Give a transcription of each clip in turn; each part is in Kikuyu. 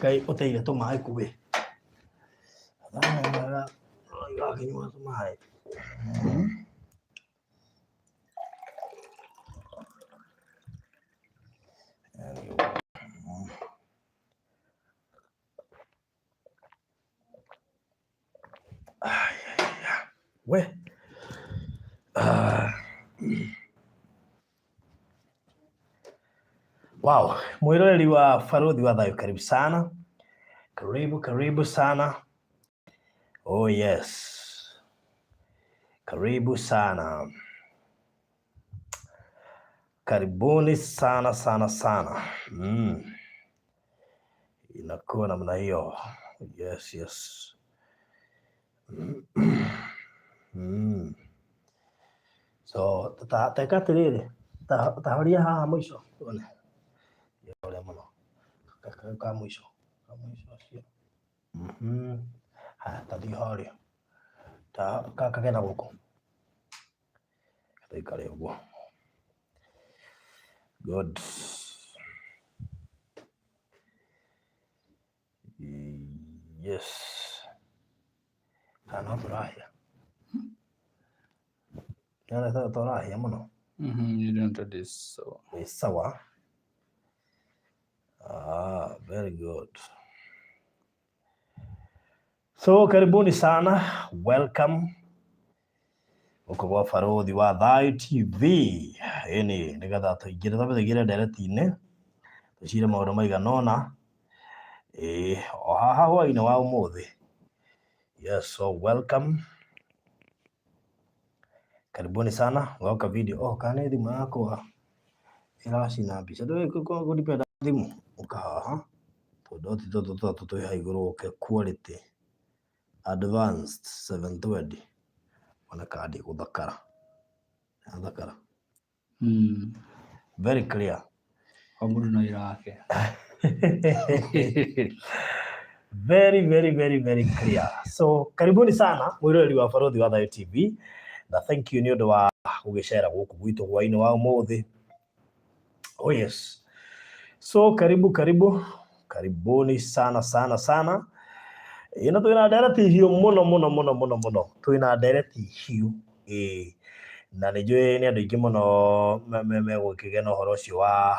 Kaĩ ũteire tũmaĩ kũ we? Akĩnyua tũmaĩ. We. Ah. Wow, mwiroreri wa Baruthi wa Thayũ, karibu sana. Karibu, karibu sana. Oh yes. Karibu sana. Karibuni sana sana sana. Inakuwa namna hiyo. Yes, yes. So, teka atĩrĩrĩ, ta horia haha mũico tuone. Ũrĩa mũno. Ka mũico. Ka mũico ũcio. Haya, ta thiĩ harĩa. Ta kage na gũkũ. Tũikare ũguo. Good. Yes. Kana no tũrahĩa. Nĩwona ta tũrahĩa mũno. You don't do this so. Nĩ sawa. Ah, very good. So karibuni sana, welcome gũkũ gwa Baruthi wa Thayũ TV. Ĩni nĩgetha tũingĩre twambe tũingĩre ndereti-inĩ tũcire maũndũ maigana ũna. Ĩĩ, o haha hwaĩ-inĩ wa ũmũthĩ. Yes, so welcome. Karibuni sana. Goka video. Oh, kana nĩ thimũ yakwa ĩracina mbica. Ndũĩ kũ depend thimũ. Ũka haha. Tũdoti tũtũ tũtatũ twĩ haha igũrũ ũke quality advanced 720. Wone kana ndĩgũthakara. Yathakara. Very clear. O mũndũ na wĩra wake. Very, very, very, very clear. So, karibuni sana mwĩroreri wa Baruthi wa Thayũ TV na thank you nĩ ũndũ wa gũgĩcera gũkũ gwitũ hwaĩ-inĩ wa ũmũthĩ. Oh yes. So karibu karibu, karibuni sana sana sana. Ĩno twĩna ndereti hiũ mũno mũno mũno mũno mũno, twĩna ndereti hiũ ĩĩ, na nĩ njũĩ nĩ andũ aingĩ mũno megũkĩgĩa na ũhoro ũcio wa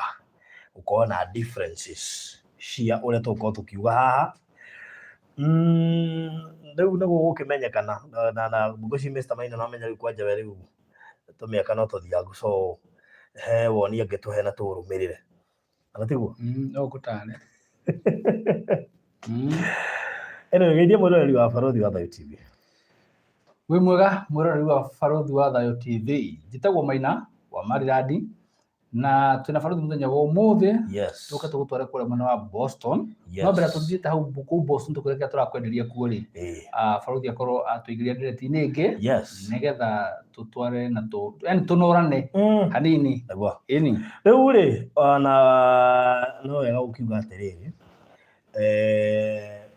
gũkorwo na differences cia ũrĩa tũgũkorwo tũkiuga haha. Rĩu nĩ gũgũkĩmenyekana na ngwĩciria Mr Maina no amenye rĩu kwanja we rĩu tũmĩaka no tũthiangu, so he woni angĩtũhe na tũũrũmĩrĩre, kana tiguo? No ngũtare. Anyway, geithia mwĩroreri wa Baruthi wa Thayũ TV. Wĩ mwega mwĩroreri wa Baruthi wa Thayũ TV. Njĩtagwo Maina wa Marirandi na twĩna Baruthi mũthenya wa ũmũthĩ. Tũke tũgũtware kũrĩa mwena wa Boston. No mbere tũthiĩte hau kũu Boston tũkwĩre kĩrĩa tũrakwenderia kuo rĩ. Baruthi akorwo atũingĩria ndereti-inĩ ĩngĩ. Nĩgetha tũtware na tũ yani tũnorane hanini. Nĩguo. Ĩni. Rĩu rĩ, ona no wega gũkiuga atĩrĩrĩ,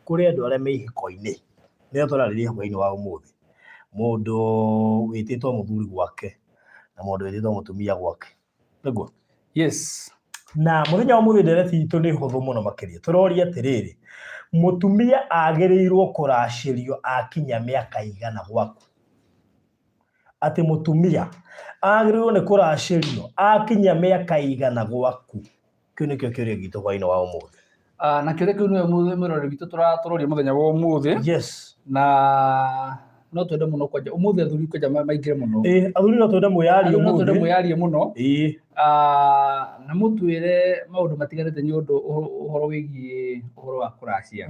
kũrĩ andũ arĩa me ihiko-inĩ, nĩo tũrarĩrĩria hwaĩ-inĩ wa ũmũthĩ. Mũndũ wĩtĩtwo mũthuri gwake na mũndũ wĩtĩtwo mũtumia gwake. Nĩguo? Yes. Na mũthenya wa ũmũthĩ ndereti itũ nĩ hũthũ mũno makĩria. Tũroria atĩrĩrĩ, mũtumia agĩrĩirwo kũracĩrio akinya mĩaka igana gwaku? Atĩ mũtumia agĩrĩirwo nĩ kũracĩrio akinya mĩaka igana gwaku? Kĩu nĩkĩo kĩũria gitũ hwaĩ-inĩ wa ũmũthĩ. Na kĩũria kĩu nĩwe mwĩroreri witũ tũroria mũthenya wa ũmũthĩ. Yes. Na no twende mũno kwanja ũmũthĩ athuri kwanja maingĩre mũno. Ĩĩ, athuri no twende mwĩyarie Athuri no twende ũmũthĩ. mwĩyarie mũno. Ĩĩ. Na mũtwĩre maũndũ matiganĩte nĩ ũndũ ũhoro wĩgiĩ ũhoro wa kũracia.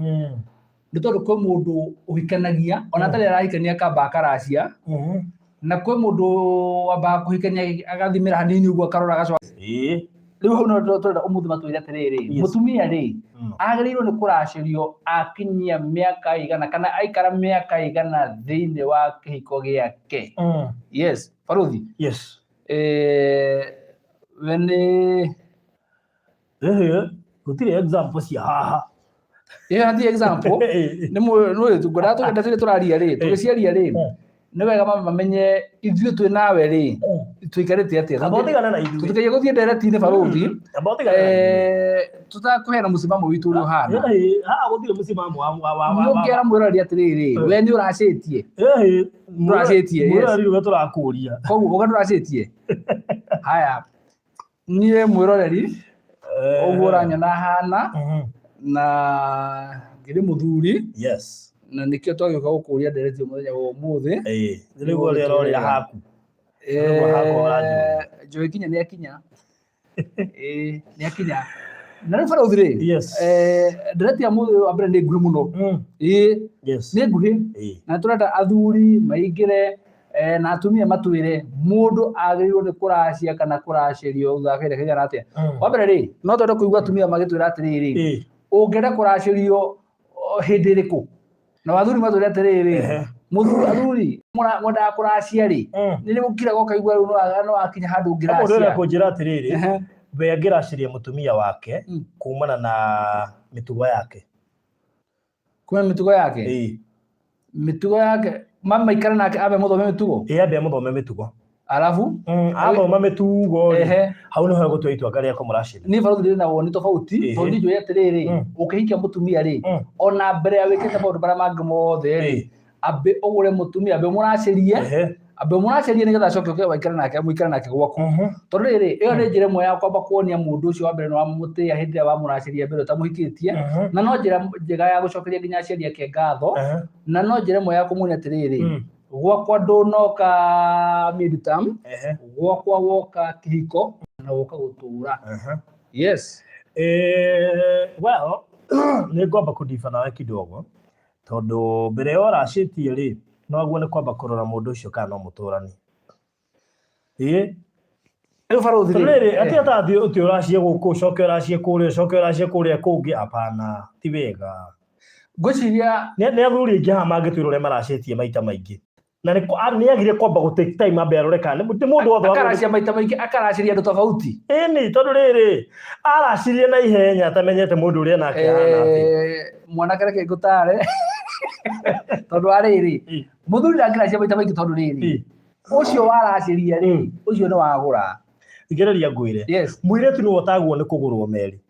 Nĩ tondũ kwĩ mũndũ ũhikanagia ona atarĩ arahikania akamba akaracia. Na kwĩ mũndũ wambaga kũhikania agathimĩra hanini ũguo akarora agacoka. Ĩĩ. Rĩu hau no tũrenda ũmũthĩ matwĩre atĩrĩrĩ, mũtumia rĩ, agĩrĩirwo nĩ kũracĩrio akinyia mĩaka ĩigana kana aikara mĩaka ĩigana thĩinĩ wa kĩhiko gĩake. Yes, Baruthi. Yes. We nĩ Ĩhĩ, gũtirĩ example cia haha. Ĩyo hatirĩ example. Nĩ nĩ ngwendaga tũgĩenda tũrĩ tũraria rĩ, tũgĩciaria rĩ, Nĩ wega mamenye ithuĩ twĩ nawe rĩ, tũikarĩte atĩa. Amba ũtigane na ithuĩ. Tũtikagie gũthiĩ ndereti-inĩ, barũthi, Amba ũtigane na ithuĩ. Tũtakũheana mũsimamo witũ ũrĩa ũhana. Ĩĩ, haha gũtirĩ mũsimamo wa Nĩ ũngĩra mwĩroreri atĩrĩrĩ, we nĩ ũracĩtie? Ĩĩ, Ndũracĩtie, yes. mwĩroreri ũrĩa tũrakũria. Koguo ũga ndũracĩtie. Haya, niĩ mwĩroreri, ũguo ũranyona hana na ngĩrĩ mũthuri, na nĩkĩo twagĩũka gũkũria ndereti mũthenya wa ũmũthĩ. Ĩĩ, rĩu ũrĩa ũrorĩra haku. Nĩguo hakwa ũranjũria. Njohi kinya nĩ akinya. Ĩĩ, nĩ akinya. Na rĩu barũthi rĩ, ndereti ya mũthĩ wa mbere nĩ nguhĩ mũno. Ĩĩ, nĩ nguhĩ. Na tũrenda athuri maingĩre, na atumia matwĩre mũndũ agĩrĩirwo nĩ kũracia kana kũracĩrio thutha wa kahinda kaigana atĩa. Wa mbere rĩ, no twende kũigua atumia magĩtwĩra atĩrĩrĩ, ũngĩenda kũracĩrio hĩndĩ ĩrĩkũ? Na athuri matwĩre atĩrĩrĩ, mũthuri, athuri mwendaga kũracia rĩ? Nĩ rĩ mũkiraga ũkaigua rĩu no wakinya handũ Mũndũ ũrĩa ũngĩracia? Kũnjĩra atĩrĩrĩ, we angĩracĩria mũtumia wake kumana na mĩtugo yake. Kuma mĩtugo yake? Ĩĩ. Mĩtugo yake, maikare nake ambe mũthome mĩtugo? Ĩĩ, ambe mũthome mĩtugo. Arabu? Athoma mĩtugo rĩ, hau nĩho egũtua itua rĩa kũmũracĩria. Niĩ barũthi ndĩrĩ na woni tofauti, tondũ niĩ njũĩ atĩrĩrĩ, ũkĩhikia mũtumia rĩ, ona mbere ya wĩkĩte maũndũ marĩa mangĩ mothe rĩ, ambe ũgũre mũtumia, ambe ũmũracĩrie, ambe ũmũracĩrie nĩgetha acoke ũke waikare nake, mũikare nake gwaku. Tondũ rĩrĩ, ĩyo nĩ njĩra ĩmwe ya kwamba kuonia mũndũ ũcio wa mbere nĩ wamũtĩĩa hĩndĩ ĩrĩa wamũracĩria mbere ũtamũhikĩtie, na no njĩra njega ya gũcokeria nginya aciari ake ngatho, na no njĩra ĩmwe ya kũmuonia atĩrĩrĩ, gwakwa ndũnoka midterm, gwakwa woka kĩhiko na woka gũtũra. Yes. Well, nĩ ngwamba kũdiba nawe kidogo, tondũ mbere ya ũracĩtie rĩ, no aguo nĩ kwamba kũrora mũndũ ũcio kana no mũtũrani. Ĩĩ. Rĩu barũthi Tondũ rĩ, rĩrĩ, atĩ atathiĩ ũtĩ ũracie gũkũ, ũcoke ũracie kũrĩa, ũcoke ũracie kũrĩa kũngĩ, hapana, ti wega. Ngwĩciria Nĩ athuri aingĩ haha mangĩtwĩra ũrĩa maracĩtie maita maingĩ. Na nĩ agire kwamba gũ take time ambe arore kana nĩ mũndũ wothe Akaracia maita maingĩ, akaracĩria andũ tofauti. Ĩni, tondũ rĩrĩ, aracirie na ihenya atamenyete mũndũ ũrĩa nake ahana atĩa. Mwanake reke ngũtare, tondũ wa rĩrĩ, mũthuri ndangĩracia maita maingĩ, tondũ rĩrĩ, ũcio waracĩria rĩ, ũcio nĩ wagũra. Thikĩrĩria ngwĩre. Mũirĩtu nĩwe ũtagwo nĩ kũgũrwo meri.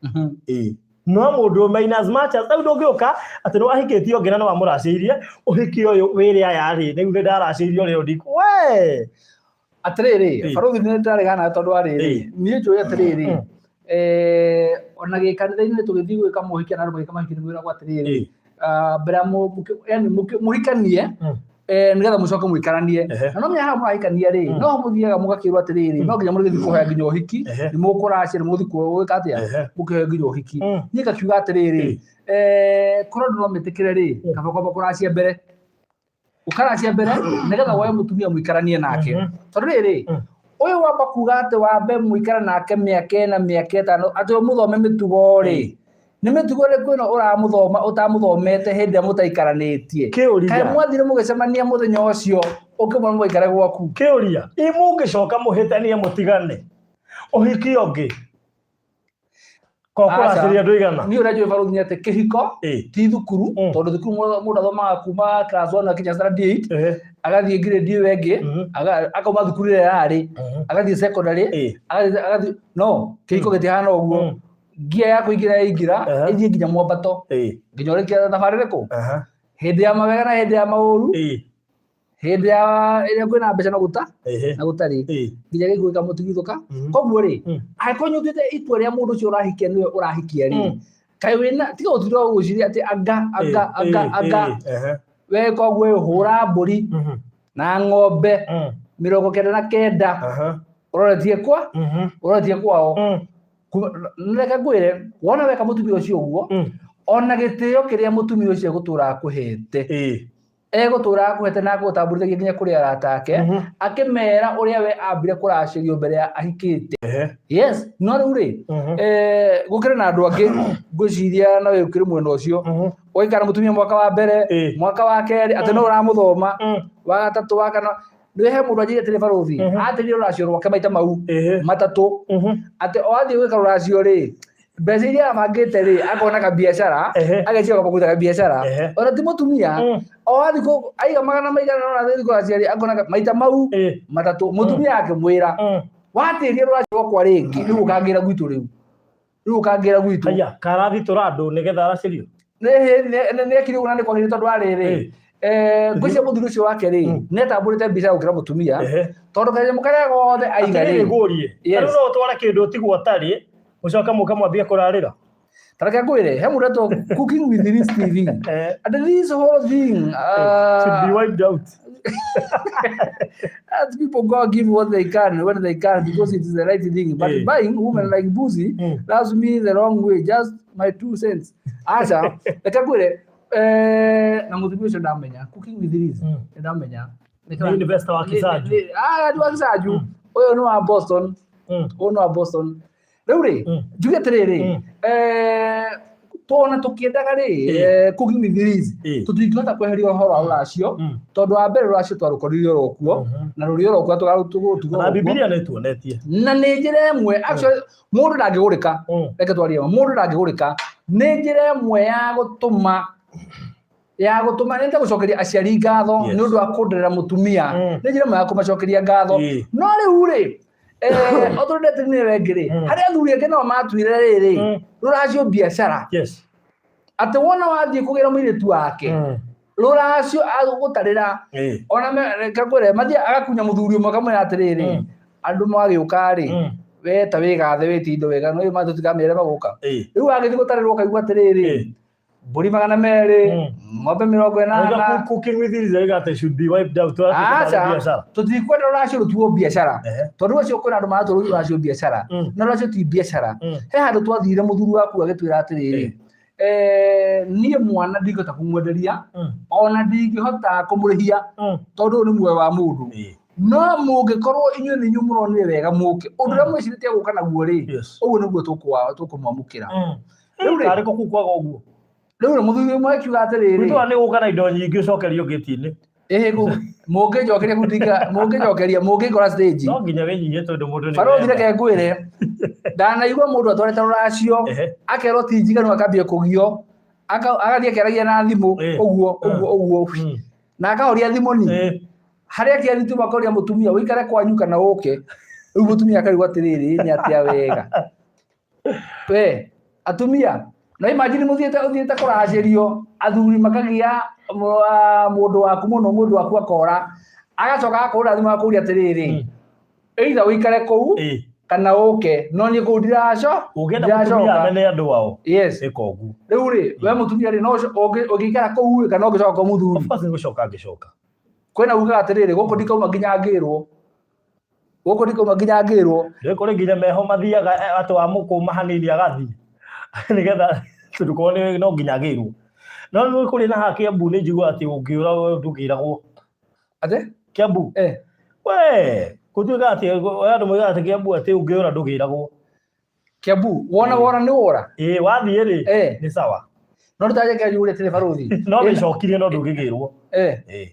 Ĩĩ. No mũndũ ũmwe in as much as rĩu ndũngĩũka atĩ nĩ wahikĩtie ũngĩ na nĩ wamũracĩirie, ũhiki ũyũ wĩre aya rĩ, rĩu nĩ ndaracĩirie ũrĩa ũndĩ. We! Atĩrĩrĩ, barũthi, nĩ ndaregana nawe tondũ wa rĩrĩ, niĩ njũĩ atĩrĩrĩ, ona gĩkanitha-inĩ tũgĩthiĩ gwĩka mohiki na andũ magĩka mahiki nĩ mwĩragwo atĩrĩrĩ, mbere ya yani mũhikanie, nĩgetha mũcoke mũikaranie. Na no menya haha mũrahikania rĩ, no mũthiaga mũgakĩrwo atĩrĩrĩ, no nginya mũrĩgĩthiĩ kũhoya nginya ũhiki, nĩ mũkũracia, nĩ mũgũthiĩ gwĩka atĩa, mũkĩhoe nginya ũhiki. Niĩ ngakiuga atĩrĩrĩ, korwo andũ no metĩkĩre rĩ, kaba kwamba kũracia mbere, ũkaracia mbere nĩgetha woe mũtumia mũikaranie nake, tondũ rĩrĩ, ũyũ wamba kuga atĩ wambe mũikare nake mĩaka 4, mĩaka 5, atĩ ũmũthome mĩtugo rĩ, nĩ mĩtugo ĩrĩkũ ĩno ũramũthoma ũtamũthomete hĩndĩ ĩrĩa mũtaikaranĩtie? Kĩũria. Kaĩ mwathire mũgĩcemania mũthenya ũcio ũkĩmwona mũgaikare gwaku? Kĩũria, ĩ mũngĩcoka mũhĩtanie mũtigane, ũhiki ũngĩ ko Aca. kũracĩria ndũigana? Niĩ ũrĩa njũĩ barũthi nĩ atĩ kĩhiko ti thukuru, tondũ thukuru mũndũ athomaga kuma class 1 akinya standard 8, agathiĩ grade ĩyo ĩngĩ, akauma thukuru ĩrĩa yarĩ, agathiĩ secondary, agathiĩ. No kĩhiko gĩtihana ũguo. Ngia ya kũingĩra yaingĩra, ĩthiĩ nginya mwambato, nginya ũrĩkia thabarĩ ĩrĩkũ, hĩndĩ ya mawega na hĩndĩ ya maũru, hĩndĩ ya ĩrĩa kwĩna mbeca na gũta na gũtarĩ, nginya gĩkuũ gĩkamũtigithũka. Koguo rĩ, angĩkorwo nĩ ũtuĩte itua rĩa mũndũ ũcio ũrahikia nĩwe ũrahikia rĩ, kaĩ wĩna tiga gũtinda ũgwĩciria atĩ anga anga anga anga. We koguo ĩ, hũra mbũri na ng'ombe 99, ũroretie kwa ũroretie kwao. Reke ngwĩre, wona weka mũtumia ũcio ũguo, ona gĩtĩo kĩrĩa mũtumia ũcio egũtũra akũhete, egũtũra akũhete na agũtamburithagia nginya kũrĩ arata ake, akĩmera ũrĩa we ambire kũracĩrio mbere ya ahikĩte. Yes, no rĩu rĩ, gũkĩrĩ na andũ angĩ, ngwĩciria nawe ũkĩrĩ mwena ũcio, ũgaikara mũtumia mwaka wa mbere, mwaka wa kerĩ, atĩ no ũramũthoma, wa gatatũ, wa kana. Nĩ he mũndũ anjĩire atĩrĩ, barũthi, atĩrĩ rũracio rwake maita mau 3, atĩ o athiĩ gwĩka rũracio rĩ, Mbeca iria arabangĩte rĩ, akona kabiacara, ageciria kũruta kabiacara. Ona ti mũtumia, o athiĩ aiga magana maigana ũna athiĩ kũracia rĩ, akona maita mau matatũ. Mũtumia akĩmwĩra, watĩria rũracio rwakwa rĩngĩ, rĩu ũkangĩra gwitũ rĩu. Rĩu ũkangĩra gwitũ. Aya, karathitũra andũ nĩgetha aracĩrio. Nĩ ekire ũguo na nĩ kwagĩrĩire tondũ wa rĩrĩ, ngwĩciria mũthuri ũcio wake rĩ, nĩ atambũrĩte mbica gũkĩra mũtumia, tondũ kanyamũ karĩa gothe aiga rĩ. Atĩrĩrĩ ngũrie, rĩu no ũtware kĩndũ ũtigwo ũtarĩ, ũcoke mũke mwambie kũrarĩra? Ta reke ngwĩre, he mũndũ etwo Cooking with Liz TV. And this whole thing should be wiped out. As people go give what they can when they can because it is the right thing. But buying women like Buzi, that's me the wrong way. Just my 2 cents. Aca, reke ngwĩre, na mũthuri ũcio ndamenya, Cooking with Liz, ndamenya. Nĩ investor wa Kisaju. Ah, ti wa Kisaju. Ũyũ nĩ wa Boston. Ũyũ nĩ wa Boston. Rĩu rĩ, njuge atĩrĩrĩ, tuona tũkĩendaga rĩ, cooking with Liz, tũtingĩhota kweheria ũhoro wa rũracio, tondũ wa mbere rũracio twarũkorire oro kuo, na rũrĩ oro kuo tũgũtuga Na oro kuo. Bibilia nĩ tuonetie. Na nĩ njĩra ĩmwe, actually mũndũ ndangĩgũrĩka, reke twarie ma, mũndũ ndangĩgũrĩka, nĩ njĩra ĩmwe ya gũtũma nĩ ta gũcokeria aciari ngatho nĩ ũndũ wa kũnderera mũtumia, nĩ njĩra ĩmwe ya kũmacokeria ngatho. No rĩu rĩ, o tũrendete nĩ rengĩ rĩ, harĩ athuri angĩ nao matuire rĩrĩ, rũracio biacara, atĩ wona wathiĩ kũgĩra mũirĩtu wake, rũracio agũgũtarĩra. Ona reke ngwĩre, mathiĩ agakunya mũthuri ũmwe akamwĩra atĩrĩrĩ, andũ magĩũka rĩ, we ta wĩgathe wĩtie indo wega, no ma tũtikamere magũka. Rĩu agĩthiĩ gũtarĩrwo kaigua atĩrĩrĩ, mbũri 200, ng'ombe 80. Oiga Cooking with Liz oiga atĩ should be wiped out. Tũratuĩka tarĩ Aca, biacara. Tũtikwenda rũracio rũtuo biacara, tondũ rũracio kwĩna andũ maratua rũracio biacara, na rũracio ti biacara. He handũ twathire, mũthuri waku agĩtwĩra atĩrĩrĩ, niĩ mwana ndingĩhota kũmwenderia, ona ndingĩhota kũmũrĩhia, tondũ ũyũ nĩ muoyo wa mũndũ. No mũngĩkorwo inyuĩ nĩ inyuĩ mũronire wega mũke, ũndũ ũrĩa mwĩcirĩtie gũka naguo rĩ, ũguo nĩguo tũkũmwamũkĩra. Rĩu rĩ, Karĩ kũ kũu kwaga ũguo? Rĩu rĩ, mũthuri ũmwe akiuga atĩrĩrĩ, Gwitũ nĩ gũka na indo nyingĩ ũcokerio ngĩti-inĩ. Ĩhĩ, mũngĩnjokeria kũu mũngĩnjokeria mũngĩngora stage. No nginya wĩnyihie tondũ mũndũ nĩ Barũthi, wenda. reke ngwĩre, ndanaigua mũndũ atwarĩte rũracio, akerwo ti njiganu, akambia kũgio, agathiĩ akĩaragia na thimũ, ũguo ũguo ũguo, na akahoria thimũ ni harĩa akĩa thitima, akoria mũtumia, ũikare kwanyu kana ũke? Rĩu mũtumia akarigwo atĩrĩrĩ, nĩ atĩa wega we atumia? No imagine mũthiĩte ũthiĩte kũracĩrio, athuri makagia mũndũ waku mũno, mũndũ waku akora, agacoka agakũhũrĩra thimũ agakũria atĩrĩrĩ, either ũikare kũu kana ũke, no niĩ kũu ndiraco Ũngĩenda mũtumia ndiracoka. amene andũ ao, ĩka ũguo. Rĩu rĩ, we mũtumia rĩ, no ũngĩikara kũu rĩ, kana ũngĩcoka kwa mũthuri? Of course nĩ gũcoka ngĩcoka. Kwĩna ugaga atĩrĩrĩ, gũkũ ndikauma nginya ngĩrwo, gũkũ ndikauma nginya ngĩrwo. Nĩ kũrĩ nginya meho mathiaga, atĩ wamũkũma hanini agathiĩ nĩgetha tondũ korwo nĩ no nginya agĩrwo. No nĩ kũrĩ na haha Kiambu nĩ njiguaga atĩ ũngĩũra ndũgĩragwo. Atĩ? Kiambu. We, gũtuĩkaga atĩ andũ moigaga atĩ Kiambu atĩ ũngĩũra ndũgĩragwo. Kiambu wona wona nĩ wora. Ĩĩ, wathiĩ rĩ, nĩ sawa. No ndĩtajeke yure tĩrĩ barũthi. No wĩcokirie no ndũngĩgĩrwo.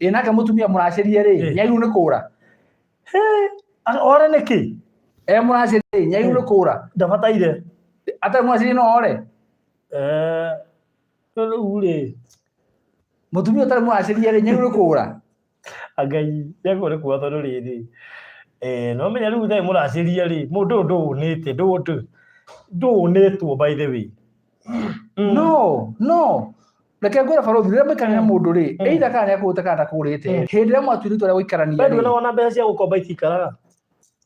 Ĩ nake mũtumia mũracĩrie rĩ, nĩagĩrĩirwo nĩ kũra? Ore nĩkĩ? E mũracĩrie rĩ, nĩagĩrĩirwo nĩ kũra? Ndabataire. Atarĩ mũracĩrie no ore? Rĩu rĩ, Mũtumia ũtarĩ mũracĩrie rĩ, nĩagĩrĩirwo nĩ kũra? Ngai nĩagĩrĩirwo nĩ kuga tondũ rĩrĩ, no menya rĩu ũtarĩ mũracĩrie rĩ, mũndũ ũyũ ndũũnĩte, ndũũnĩtwo by the way. No reke ngwĩre barũthi, rĩrĩa mũikarania na mũndũ rĩ, either kana nĩakũgũrĩte kana ndakũgũrĩte, hĩndĩ ĩrĩa mwatuire itua rĩa gũikarania We rĩ, ndũnaona mbeca cia gũkomba itikaraga?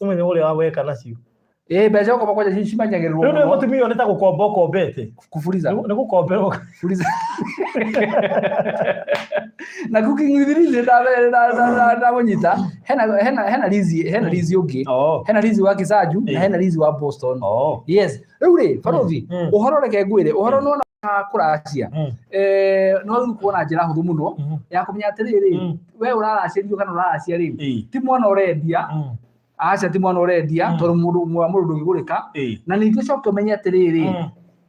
Ũmenye ũrĩa weka nacio. Ĩ, mbeca cia gũkomba kwanja cimenyagĩrĩrwo Rĩu nĩ mũno. Mũtumia ũyũ nĩ ta gũkomba ũkombete. Kufuliza. Nĩ gũkomberwo. Fuliza. Na cooking with Liz ndamũnyita, hena Liz, hena Liz ũngĩ, hena Liz wa Kisaju na hena Liz wa Boston. Yes, rĩu rĩ, barũthi, ũhoro reke ngwĩre ũhoro nĩwona kũracia, no rĩu kuona njĩra hũthũ mũno ya kũmenya atĩrĩrĩ, we ũraracĩrio kana ũraracia rĩ, ti mwana ũrendia. Aca, ti mwana ũrendia, tondũ mũndũ wa mũndũ ndũngĩgũrĩka. Na ningĩ ũcoke ũmenye atĩrĩrĩ,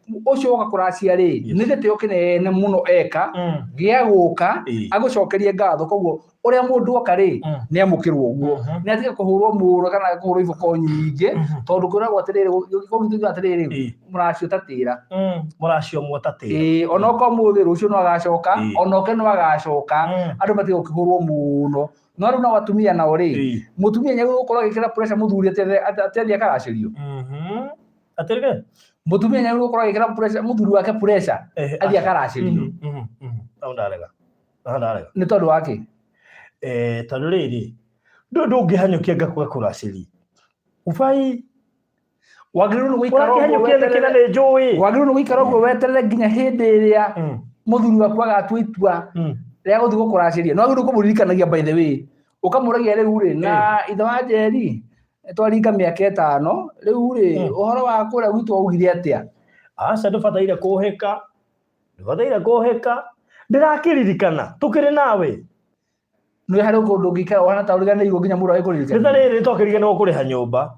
Ũcio woka kũracia rĩ, nĩ gĩtĩo kĩnene mũno eka gĩa gũka agũcokerie ngatho. Koguo ũrĩa mũndũ oka rĩ, nĩ amũkĩrwo ũguo, nĩ atige kũhũrwo mũro kana kũhũrwo iboko nyingĩ, tondũ kwĩragwo atĩrĩrĩ, kũgitĩrwo atĩrĩrĩ, mũracio tatĩra. Mũracio mwotatĩra. Ĩĩ, onoka ũmũthĩ, rũciũ no agacoka, onoke no agacoka. Andũ matige gũkĩhũrwo mũno. No rĩu nao atumia nao rĩ, mũtumia nĩ gũkorwo agĩkĩra pressure mũthuri atĩ athiĩ akaracĩrio. Atĩrĩrĩ. Mũtumia nĩ gũkorwo agĩkĩra pressure mũthuri wake, pressure athiĩ akaracĩrio. Hau ndarega. Hau ndarega. Nĩ tondũ wake? Tondũ rĩrĩ, ndũngĩhanyũkia ngakũracĩria ubai. Wagĩrĩirwo nĩ gũikara ũguo. Ũrakĩhanyũkia nĩkĩ na nĩ njũĩ? Wagĩrĩirwo nĩ gũikara ũguo weterere nginya hĩndĩ ĩrĩa mũthuri waku agatua itua rĩa gũthiĩ gũkũracĩria. No wagĩrĩirwo kũmũririkanagia, by the way, ũkamũragia, rĩu rĩ, na ithe wa Njeri, twaringa mĩaka 5 rĩu rĩ, ũhoro wa kũrĩa gwitũ waugire atĩa? Aca, ndũbataire kũhĩka, ndũbataire kũhĩka, ndĩrakĩririkana tũkĩrĩ nawe. Nĩ harĩ kũndũ ũngĩikara ũhana ta ũriganĩirwo nginya mũndũ nĩ agĩkũririkania. Ta rĩrĩ, twakĩriganĩrwo kũrĩha nyũmba.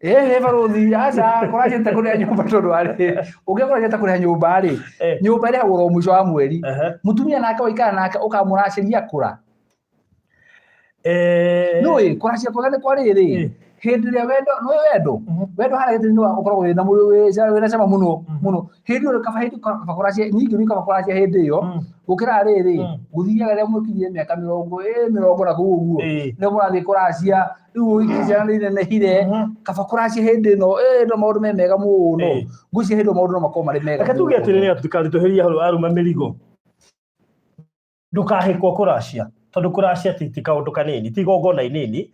Ĩhĩ, barũthi, aca, kũracĩte kũrĩha nyũmba, tondũ arĩ ũngĩkorwo kũrĩha nyũmba rĩ, nyũmba ĩrĩhagwo oro mũico wa mweri. Mũtumia nake waikara nake ũkamũracĩria kũra. Nĩũĩ kũracia kwega nĩ kwa rĩrĩ, hĩndĩ ĩrĩa wendo, nĩũĩ wendo, wendo harĩa gĩtĩ-inĩ ũkoragwo wĩna wĩna cama mũno mũno. Hĩndĩ ĩyo kaba, hĩndĩ kaba kũracia nyingĩ, nĩ kaba kũracia hĩndĩ ĩyo gũkĩra rĩrĩ gũthiaga rĩrĩa mũkinyire mĩaka 20 mĩrongo na kũu ũguo, nĩo mũrathiĩ kũracia rĩu, ũhiki, ciana nĩ inenehire. Kaba kũracia hĩndĩ ĩno ĩno maũndũ me mega mũno. Ngwĩciria hĩndĩ ĩyo maũndũ no makorwo marĩ mega Reke tuge mũno. Atĩrĩrĩ, tũkaritũhĩria arũme mĩrigo, ndũkahĩkwo kũracia, tondũ kũracia ti kaũndũ kanini, ti igongona inini,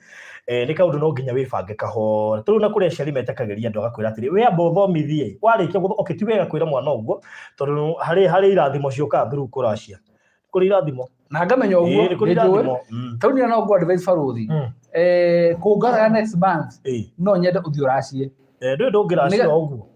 nĩ kaũndũ no nginya wĩbange kahora. Tondũ na kũrĩ aciari metĩkagĩria andũ, agakwĩra atĩrĩ, we amba ũthomithie, warĩkia okay, ti wega kwĩra mwana ũguo, tondũ harĩ irathimo ciũkaga through kũracia, kũrĩ irathimo. Na ngamenya ũguo. Nĩ kũrĩ nĩ njũĩ. irathimo. Tau niĩ no ngũ advise barũthi, kũngara next month, no nyende ũthiĩ ũracie. Ndũĩ ndũngĩracia ũguo.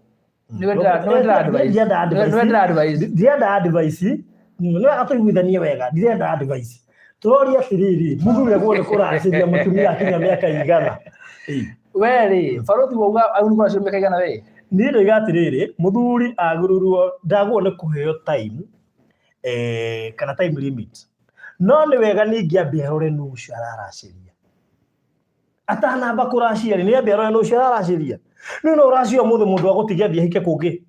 Nĩwe ndĩra advise. Ndienda advice. Nĩwe ndĩra advise. Ndirenda advice. Nĩ wega tũiguithanie wega, ndirenda advice. Tũroria atĩrĩrĩ, mũthuri agwo nĩ kũracĩria mũtumia akinya mĩaka igana? We rĩ, barũthi, wauga au nĩ kũracio mĩaka igana we? Niĩ ndoiga atĩrĩrĩ, mũthuri agĩrĩirwo ndagwo nĩ kũheo time, kana time limit, no nĩ wega ningĩ ambe arore nũ ũcio araracĩria atanamba kũracia rĩ, nĩ ambe arore nũ ũcio araracĩria. Rĩu no ũracia ũmũthĩ, mũndũ agũtige athiĩ ahike kũngĩ,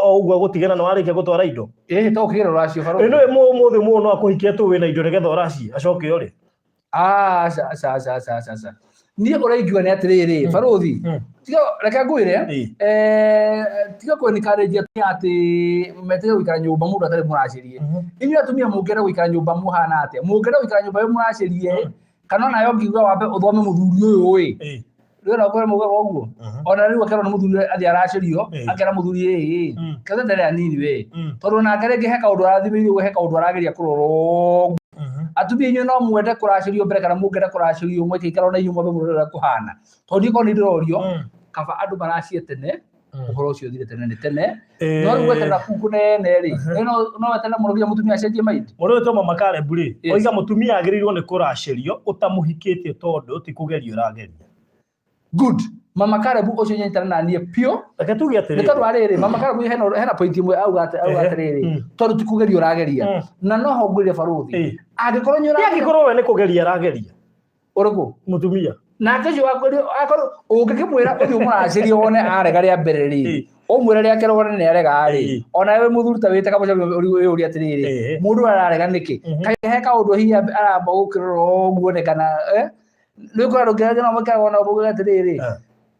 o ũguo agũtige na nĩ warĩkia gũtwara indo. Ĩhĩ, to ũkĩgĩra ũracio, barũthi. Nĩ ũmũthĩ mũndũ no akũhikie tu wĩna indo nĩgetha ũracie acoke ũrĩ. Aca, aca, aca, aca, aca, aca, niĩ ũrĩa ingiuga nĩ atĩrĩrĩ, barũthi, tiga, reke ngwĩre, tiga kũ encourage atumia atĩ metige gũikara nyũmba mũndũ atarĩ mũracĩrie. Inyuĩ atumia mũngĩenda gũikara nyũmba mũhana atĩa? Mũngĩenda gũikara nyũmba wĩ mũracĩrie, kana onawe ũngiuga wambe ũthome mũthuri ũyũ ĩ? Rĩu ona ũkorwo mugaga ũguo, ona rĩu akerwo nĩ mũthuri athiĩ aracĩrio, akera mũthuri, ĩ ketetere anini we, tondũ nake rĩngĩ he kaũndũ arathimĩirwo ũguo, he kaũndũ arageria kũrora ũguo. Atumia inyuĩ no mwende kũracĩrio mbere, kana mũngĩenda kũracĩrio mwĩkĩikara ona inyuĩ mwambe mũrore ũrĩa kũhana? Tondũ niĩ korwo nĩ ndĩrorio, kaba andũ maracie tene, ũhoro ũcio ũthire tene nĩ tene. No rĩu gweterera kũu kũnene rĩ, no weterere mũno nginya mũtumia acenjie mind. Mũndũ wĩtwo Mama Caleb rĩ, oiga mũtumia agĩrĩirwo nĩ kũracĩrio ũtamũhikĩtie, tondũ ti kũgeria ũrageria. Good, Mama Caleb ũcio nyitana na niĩ piũ. Reke tuge nĩ atĩrĩrĩ, tondũ wa rĩrĩ, Mama Caleb hena point ĩmwe auga atĩrĩrĩ, tondũ ti kũgeria ũrageria, na no ho ngwĩre barũthi, angĩkorwo nĩ Ĩ, ũrageria angĩkorwo we nĩ kũgeria arageria. Ũrĩkũ? Mũtumia. Nake ũcio wakwĩra, akorwo ũngĩkĩmwĩra ũthiĩ ũmũracĩrie wone arega rĩa mbere rĩ, ũmwĩre rĩa kerĩ wone nĩ arega rĩ, ona we mũthuri ta wĩte kamũca wĩyũrie atĩrĩrĩ, mũndũ ũyũ ararega nĩkĩ? Kaĩ he kaũndũ hihi aramba gũkĩrora ũguo nĩ kana nĩ ũkora ndũngĩraria no mũikaraga ona mũgũre atĩrĩrĩ,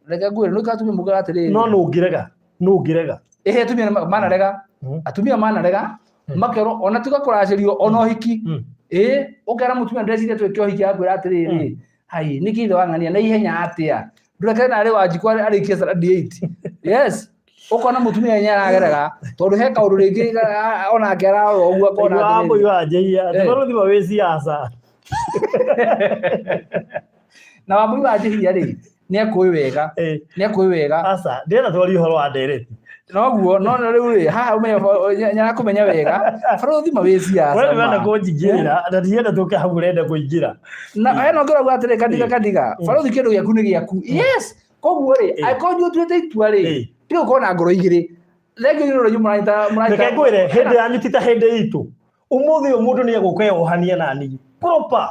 reke ngwĩre, nĩ ũkora atumia mugaga atĩrĩrĩ. No nũngĩrega, nũngĩrega. Ĩhĩ, atumia nĩ manarega, atumia manarega makerwo ona tiga kũracĩrio ona ũhiki. Ĩ, ũkera mũtumia, ndĩreciria twĩke ũhiki, akwĩra atĩrĩrĩ, hai, nĩkĩ ithe wang'ania na ihenya atĩa? Ndũrekere narĩ Wanjikũ arĩkie standard 8. Yes, ũkona mũtumia nĩ aragerega tondũ he kaũndũ rĩngĩ onake ararora ũguo akona Wambui atĩrĩrĩ. Wanjĩhia atĩ barũthi ma wĩ siasa. Na Wambui wa Njĩhia rĩ, nĩ ekũĩ wega, nĩ ekũĩ wega. Aca, ndĩrenda twarie ũhoro wa ndereti. Noguo, no no rĩu rĩ, haha ũmenye nĩarakũmenya wega, barũthi ma wĩ siasa. We nĩwenda ma. kũnjingĩrĩra na ndirenda tũke hau ũrenda kũingĩra. Na hena ũngĩ ũrauga atĩrĩ, kandiga, kandiga, barũthi, kĩndũ gĩaku nĩ gĩaku. Yes, koguo rĩ, angĩkorwo nĩ ũtuĩte itua rĩ, Tiga gũkorwo na ngoro igĩrĩ. Thengiũ nĩ ũrĩa mũranyita mũranyita. Reke ngwĩre, hĩndĩ yanyu ti ta hĩndĩ itũ. Ũmũthĩ ũyũ mũndũ nĩ egũka eyohanie na niĩ proper.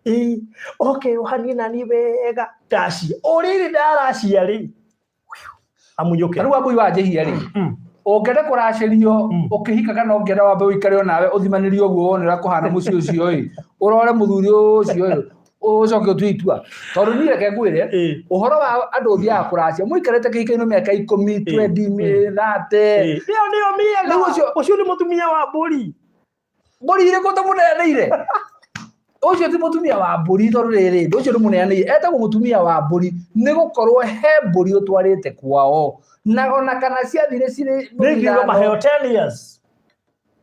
Ĩĩ, oke eyohanie na niĩ wega ndacia. O rĩrĩ ndaracia rĩ, amunyũke. Rĩu Wambũi wanjĩhia rĩ, ũngĩenda kũracĩrio ũkĩhika kana ũngĩenda wambe ũikare o nawe ũthimanĩrio ũguo wone ũrĩa kũhana mũciĩ ũcio ĩ, ũrore mũthuri ũcio ĩ, ũcoke ũtue itua. Tondũ niĩ reke ngwĩre, ũhoro wa andũ ũthiaga kũracia, mũikarĩte kĩhiko-inĩ mĩaka 10, 20, 30. Ĩyo nĩyo mĩega. Rĩu ũcio- Ũcio nĩ mũtumia wa mbũri. Mbũri irĩkũ tũmũneanĩire? Ũcio ti mũtumia wa mbũri tondũ rĩrĩ, ũcio ndũmũneanĩire. Etagwo mũtumia wa mbũri nĩ gũkorwo he mbũri ũtwarĩte kwao. Na ona kana ciathire cirĩ mbũri Nĩ ngiuga ithano. maheo 10 years.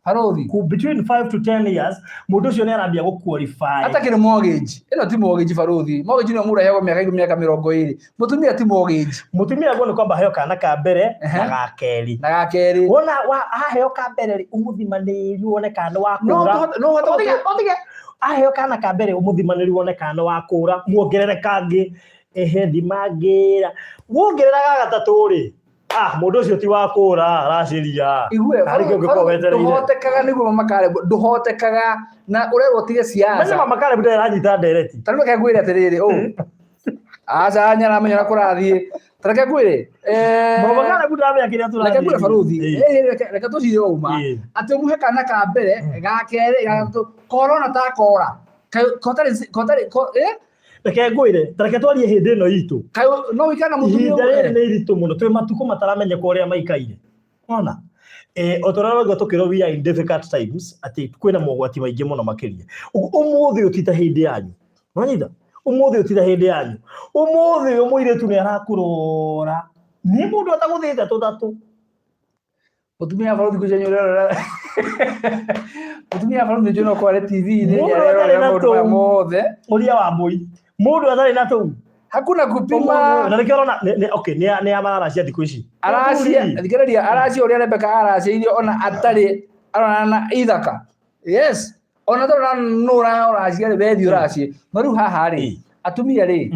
Barũthi. Between 5 to 10 years, mũndũ ũcio nĩ arambia gũ qualify. Atakĩrĩ mortgage. Ĩno ti mortgage barũthi. Mortgage nĩyo mũndũ aheagwo mĩaka 10, mĩaka 20. Mũtumia ti mortgage. Mũtumia agwo nĩ kwamba aheo kana ka mbere na ga kerĩ. Na ga kerĩ. Wona wa aheo ka mbere rĩ, ũmũthimanĩrie wone kana nĩ wa No kũra. no ũhote Ũtige, ũtige. Aheo kana ka mbere ũmũthimanĩrie wone kana nĩ wa kũra, muongerere kangĩ, ehe thimangĩra. Wongerera ga gatatũ rĩ, mũndũ ũcio ti wa kũra, aracĩria. Igue, Harĩ kĩngĩ ũngĩkorwo wetereire. ndũhotekaga nĩguo Mama Caleb, ndũhotekaga na ũrerwo ũtige siasa. Menya Mama Caleb ndarĩ aranyita ndereti. Ta rĩu reke ngwĩre atĩrĩrĩ, ũũ. Aca nyaramenya ũrĩa kũrathiĩ. Ta reke ngwĩre, Mama Caleb ndaramenya kĩrĩa tũrathiĩ. Reke ngwĩre barũthi, reke tũcire ũma. Atĩ ũmũhe kana ka mbere, ga kerĩ, ga gatatũ, korona ta kora. Kotarĩ, kotarĩ, ko, eh? Reke ngwĩre, ta reke twarie hĩndĩ ĩno itũ. Kaĩ no ũikare na mũtumia Ihinda ũmwe? rĩrĩ nĩ iritũ mũno, twĩ matukũ mataramenyeka ũrĩa maikaire. Wona? O ta ũrĩa ũraigua tũkĩrwo we are in difficult times, atĩ kwĩna mogwati maingĩ mũno makĩria. Ũguo ũmũthĩ ũyũ ti ta hĩndĩ yanyu. Wanyita? Ũmũthĩ ũyũ ti ta hĩndĩ yanyu. Ũmũthĩ ũyũ mũirĩtu nĩ arakũrora. Nĩ mũndũ atagũthĩte tũtatũ. Mũtumia wa barũthi kũcenjia ũrĩa ũrora. Mũtumia wa barũthi njũĩ no kware TV-inĩ, Mũndũ nĩ atarĩ arerorera na maũndũ maya tũu. mothe. Ũria wa mbũi. Mũndũ atarĩ na tũu. Hakuna kupima. Na nĩkĩo ũrona, okay, nĩ a mararacia thikũ ici. Aracia, Athuri. thikĩrĩria, aracia ũrĩa Rebecca aracĩirie ona atarĩ aronana na ithaka. Yes. Ona tondũ nũ ũracia rĩ, wethi ũracie. No rĩu haha rĩ, atumia rĩ,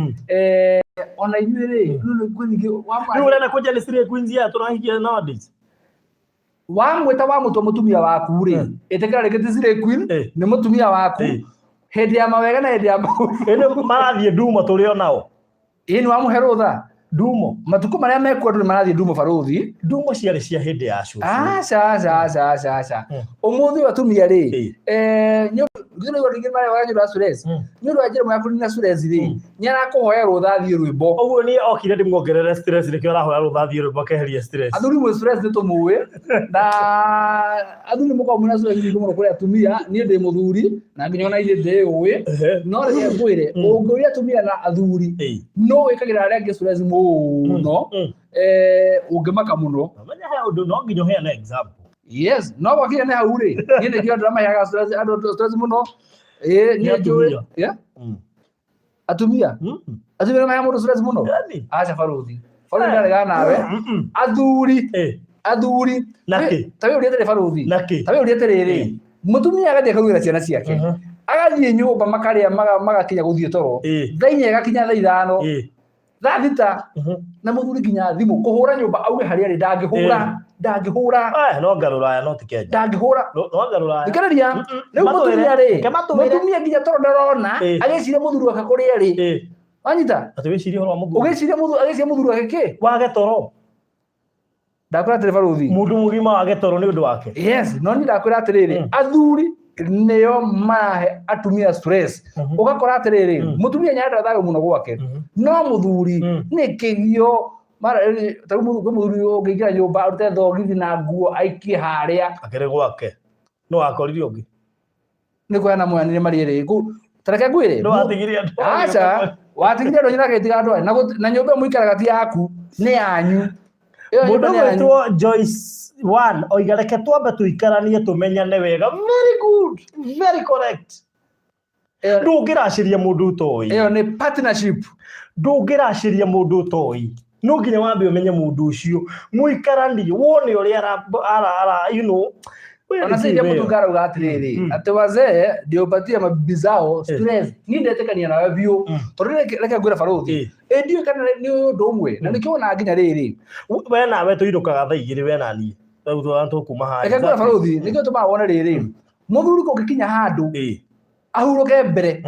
ona inyuĩ rĩ, rĩu nĩ kwĩ ningĩ wa Rĩu ũrenda kũnjia nĩ slay queens ya tũrahikia nowadays. Wamwĩta wamũtua mũtumia waku rĩ, ĩtĩkĩra rĩngĩ ti slay queen, nĩ mũtumia waku. Hĩndĩ ya mawega na hĩndĩ ya maũru. Ĩndĩ marathiĩ ndumo tũrĩ o nao. Ĩĩ nĩ wamũhe rũtha. Ndumo. Matukũ marĩa mekuo andũ nĩ marathiĩ ndumo barũthi. Ndumo ciarĩ cia hĩndĩ ya cũcũ. Aca, aca, aca, aca, aca. Ũmũthĩ ũyũ atumia rĩ, nĩ ũndũ wa andũ aingĩ marewaga nĩ ũndũ wa stress. Nĩ ũndũ wa njĩra ĩmwe ya kũnina stress rĩ, nĩ arakũhoya rũtha athiĩ rwĩmbo. Ũguo niĩ okire ndĩmuongerere stress nĩkĩo arahoya rũtha athiĩ rwĩmbo akeherie stress. Athuri mwĩ stress nĩ tũmũĩ. Na athuri mũkoragwo mwĩna stress nyingĩ mũno kũrĩ atumia. Niĩ ndĩ mũthuri na nginya ona ithuĩ ndĩũĩ. No reke ngwĩre, ũngĩũria atumia na athuri, no wĩkagĩra arĩa angĩ stress mũno, ũngĩmaka mũno. Menya he ũndũ no nginya ũheane example. Yes, no gwakinya nĩ hau rĩ, niĩ nĩkĩo andũ arĩa maheaga stress, andũ stress mũno. Niĩ Nĩ njũĩ. atumia. Yeah? Atumia? Atumia nĩ maheaga mũndũ stress mũno? Yaani? Aca barũthi. Barũthi ndaregana nawe. Athuri. Athuri. Na kĩ? Ta wĩ ũria atĩrĩ barũthi. Na kĩ? Ta wĩ ũria atĩrĩrĩ. Mũtumia agathiĩ akarugĩra ciana ciake. Agathiĩ nyũmba makarĩa magakinya gũthiĩ toro. Thaa 4 igakinya thaa 5. Thaa 6. Na mũthuri nginya thimũ kũhũra nyũmba auge harĩa arĩ ndangĩhũra. Ndangĩhũra. No nga rũraya no ti Kenya. Ndangĩhũra. No nga rũraya. Thikĩrĩria. Rĩu Matwĩre. mũtumia rĩ, Reke matwĩre. mũtumia nginya toro ndarona, agĩciria mũthuri wake kũrĩa arĩ. Wanyita? Atĩ wĩcirie ũhoro wa mũthuri. Ũgĩciria mũthuri, agĩciria mũthuri wake kĩ? Wage toro. Ndakwĩra atĩrĩ barũthi. Mũndũ mũgima wage toro nĩ ũndũ wake. Yes, no niĩ ndakwĩra atĩrĩrĩ, athuri nĩo marahe atumia stress. Ũgakora atĩrĩrĩ, mũtumia nĩarenda thayũ mũno gwake. No mũthuri nĩ kĩgio. Mara, ta rĩu kwĩ mũthuri ũngĩingĩra nyũmba arute thogithi na nguo aikie harĩa. Akĩrĩ gwake. No akorire ũngĩ. Nĩ kuoya mwanire marĩ erĩ. Ta reke ngwĩre. No watigire andũ. Aca, watigire andũ nyina agĩtiga andũ aya. Na nyũmba ĩyo mũikaraga ti yaku, nĩ yanyu. Ĩyo Mũndũ nyũmba nĩ yanyu. ũgwĩtwo Joyce One oiga reke twambe tũikaranie tũmenyane wega. Very good, very correct. Ndũngĩracĩria mũndũ ũtoĩ. Ĩyo nĩ partnership. Ndũngĩracĩria mũndũ ũtoĩ. No nginya wambe ũmenye mũndũ ũcio. Mũikaranie, wone ũrĩa ara, you know, Ona sasa ndio mtu arauga atiriri atĩ wazee ndio patia mabibi zao stress. Niĩ ndetĩkania nawe biũ, tondũ reke ngwĩre barothi, ĩ ndiũĩ kana nĩ ũndũ ũmwe na nĩkĩo wonaga nginya rĩrĩ. We nawe tũirũkaga thaa 2 we na niĩ rĩu tũkuma haha. Reke ngwĩre barothi, nĩkĩo tũmaga wone rĩrĩ, mũthuri kũngĩkinya handũ ahurũke mbere,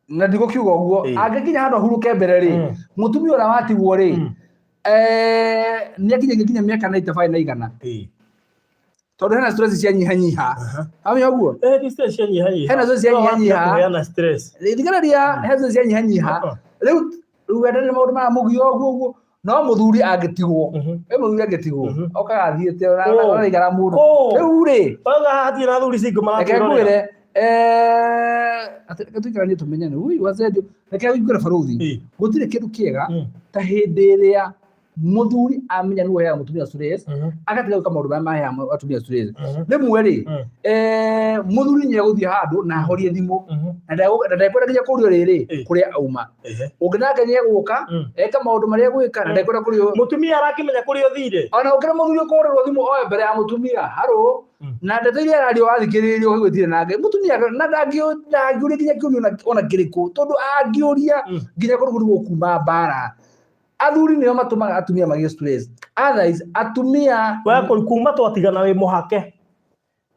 na ndigũkiuga ũguo, angĩkinya handũ ahurũke mbere rĩ, mũtumia ũrĩa watigwo rĩ, nĩ akinyagia nginya mĩaka 95 na igana, tondũ hena stress cia nyihanyiha, amenya ũguo. Ti stress cia nyihanyiha. Hena stress cia nyihanyiha. Kũheana stress. Thikĩrĩria, hena stress cia nyihanyiha. Rĩu wendane maũndũ maya mũgio ũguo ũguo, no mũthuri angĩtigwo, we mũthuri angĩtigwo, okaga athiĩte ũraigara mũno. Rĩu rĩ, Wauga hatirĩ na athuri single reke maratwĩrorera. Ngwĩre, atĩ reke tũikaranie tũmenyane. Ui, wazee ndio, reke ngwĩre barothi, gũtirĩ kĩndũ kĩega ta hĩndĩ ĩrĩa mũthuri amenya nĩwe ũheaga mũtumia stress, agatiga gwĩka maũndũ marĩa maheaga atumia stress. Rĩmwe rĩ, mũthuri nĩ egũthiĩ handũ na ahorie thimũ, na ndekwenda nginya kũrio rĩrĩ kũrĩa auma. Ũngĩ nake nĩ egũka eka maũndũ marĩa egwĩka na ndekwenda kũrio. Mũtumia arakĩmenya kũrĩa ũthire. Ona ũkĩra mũthuri ũkũhũrĩrwo thimũ oe mbere ya mũtumia harũ, na ndeto iria arario wathikĩrĩrio ũgĩgwĩtire nake mũtumia, na ndangĩũria nginya kĩũria ona kĩrĩkũ, tondũ angĩũria nginya kũndũ kũu gũkuma mbara. Athuri nĩo matũmaga atumia magĩe stress, otherwise atumia We kuma twatigana wĩ mũhake,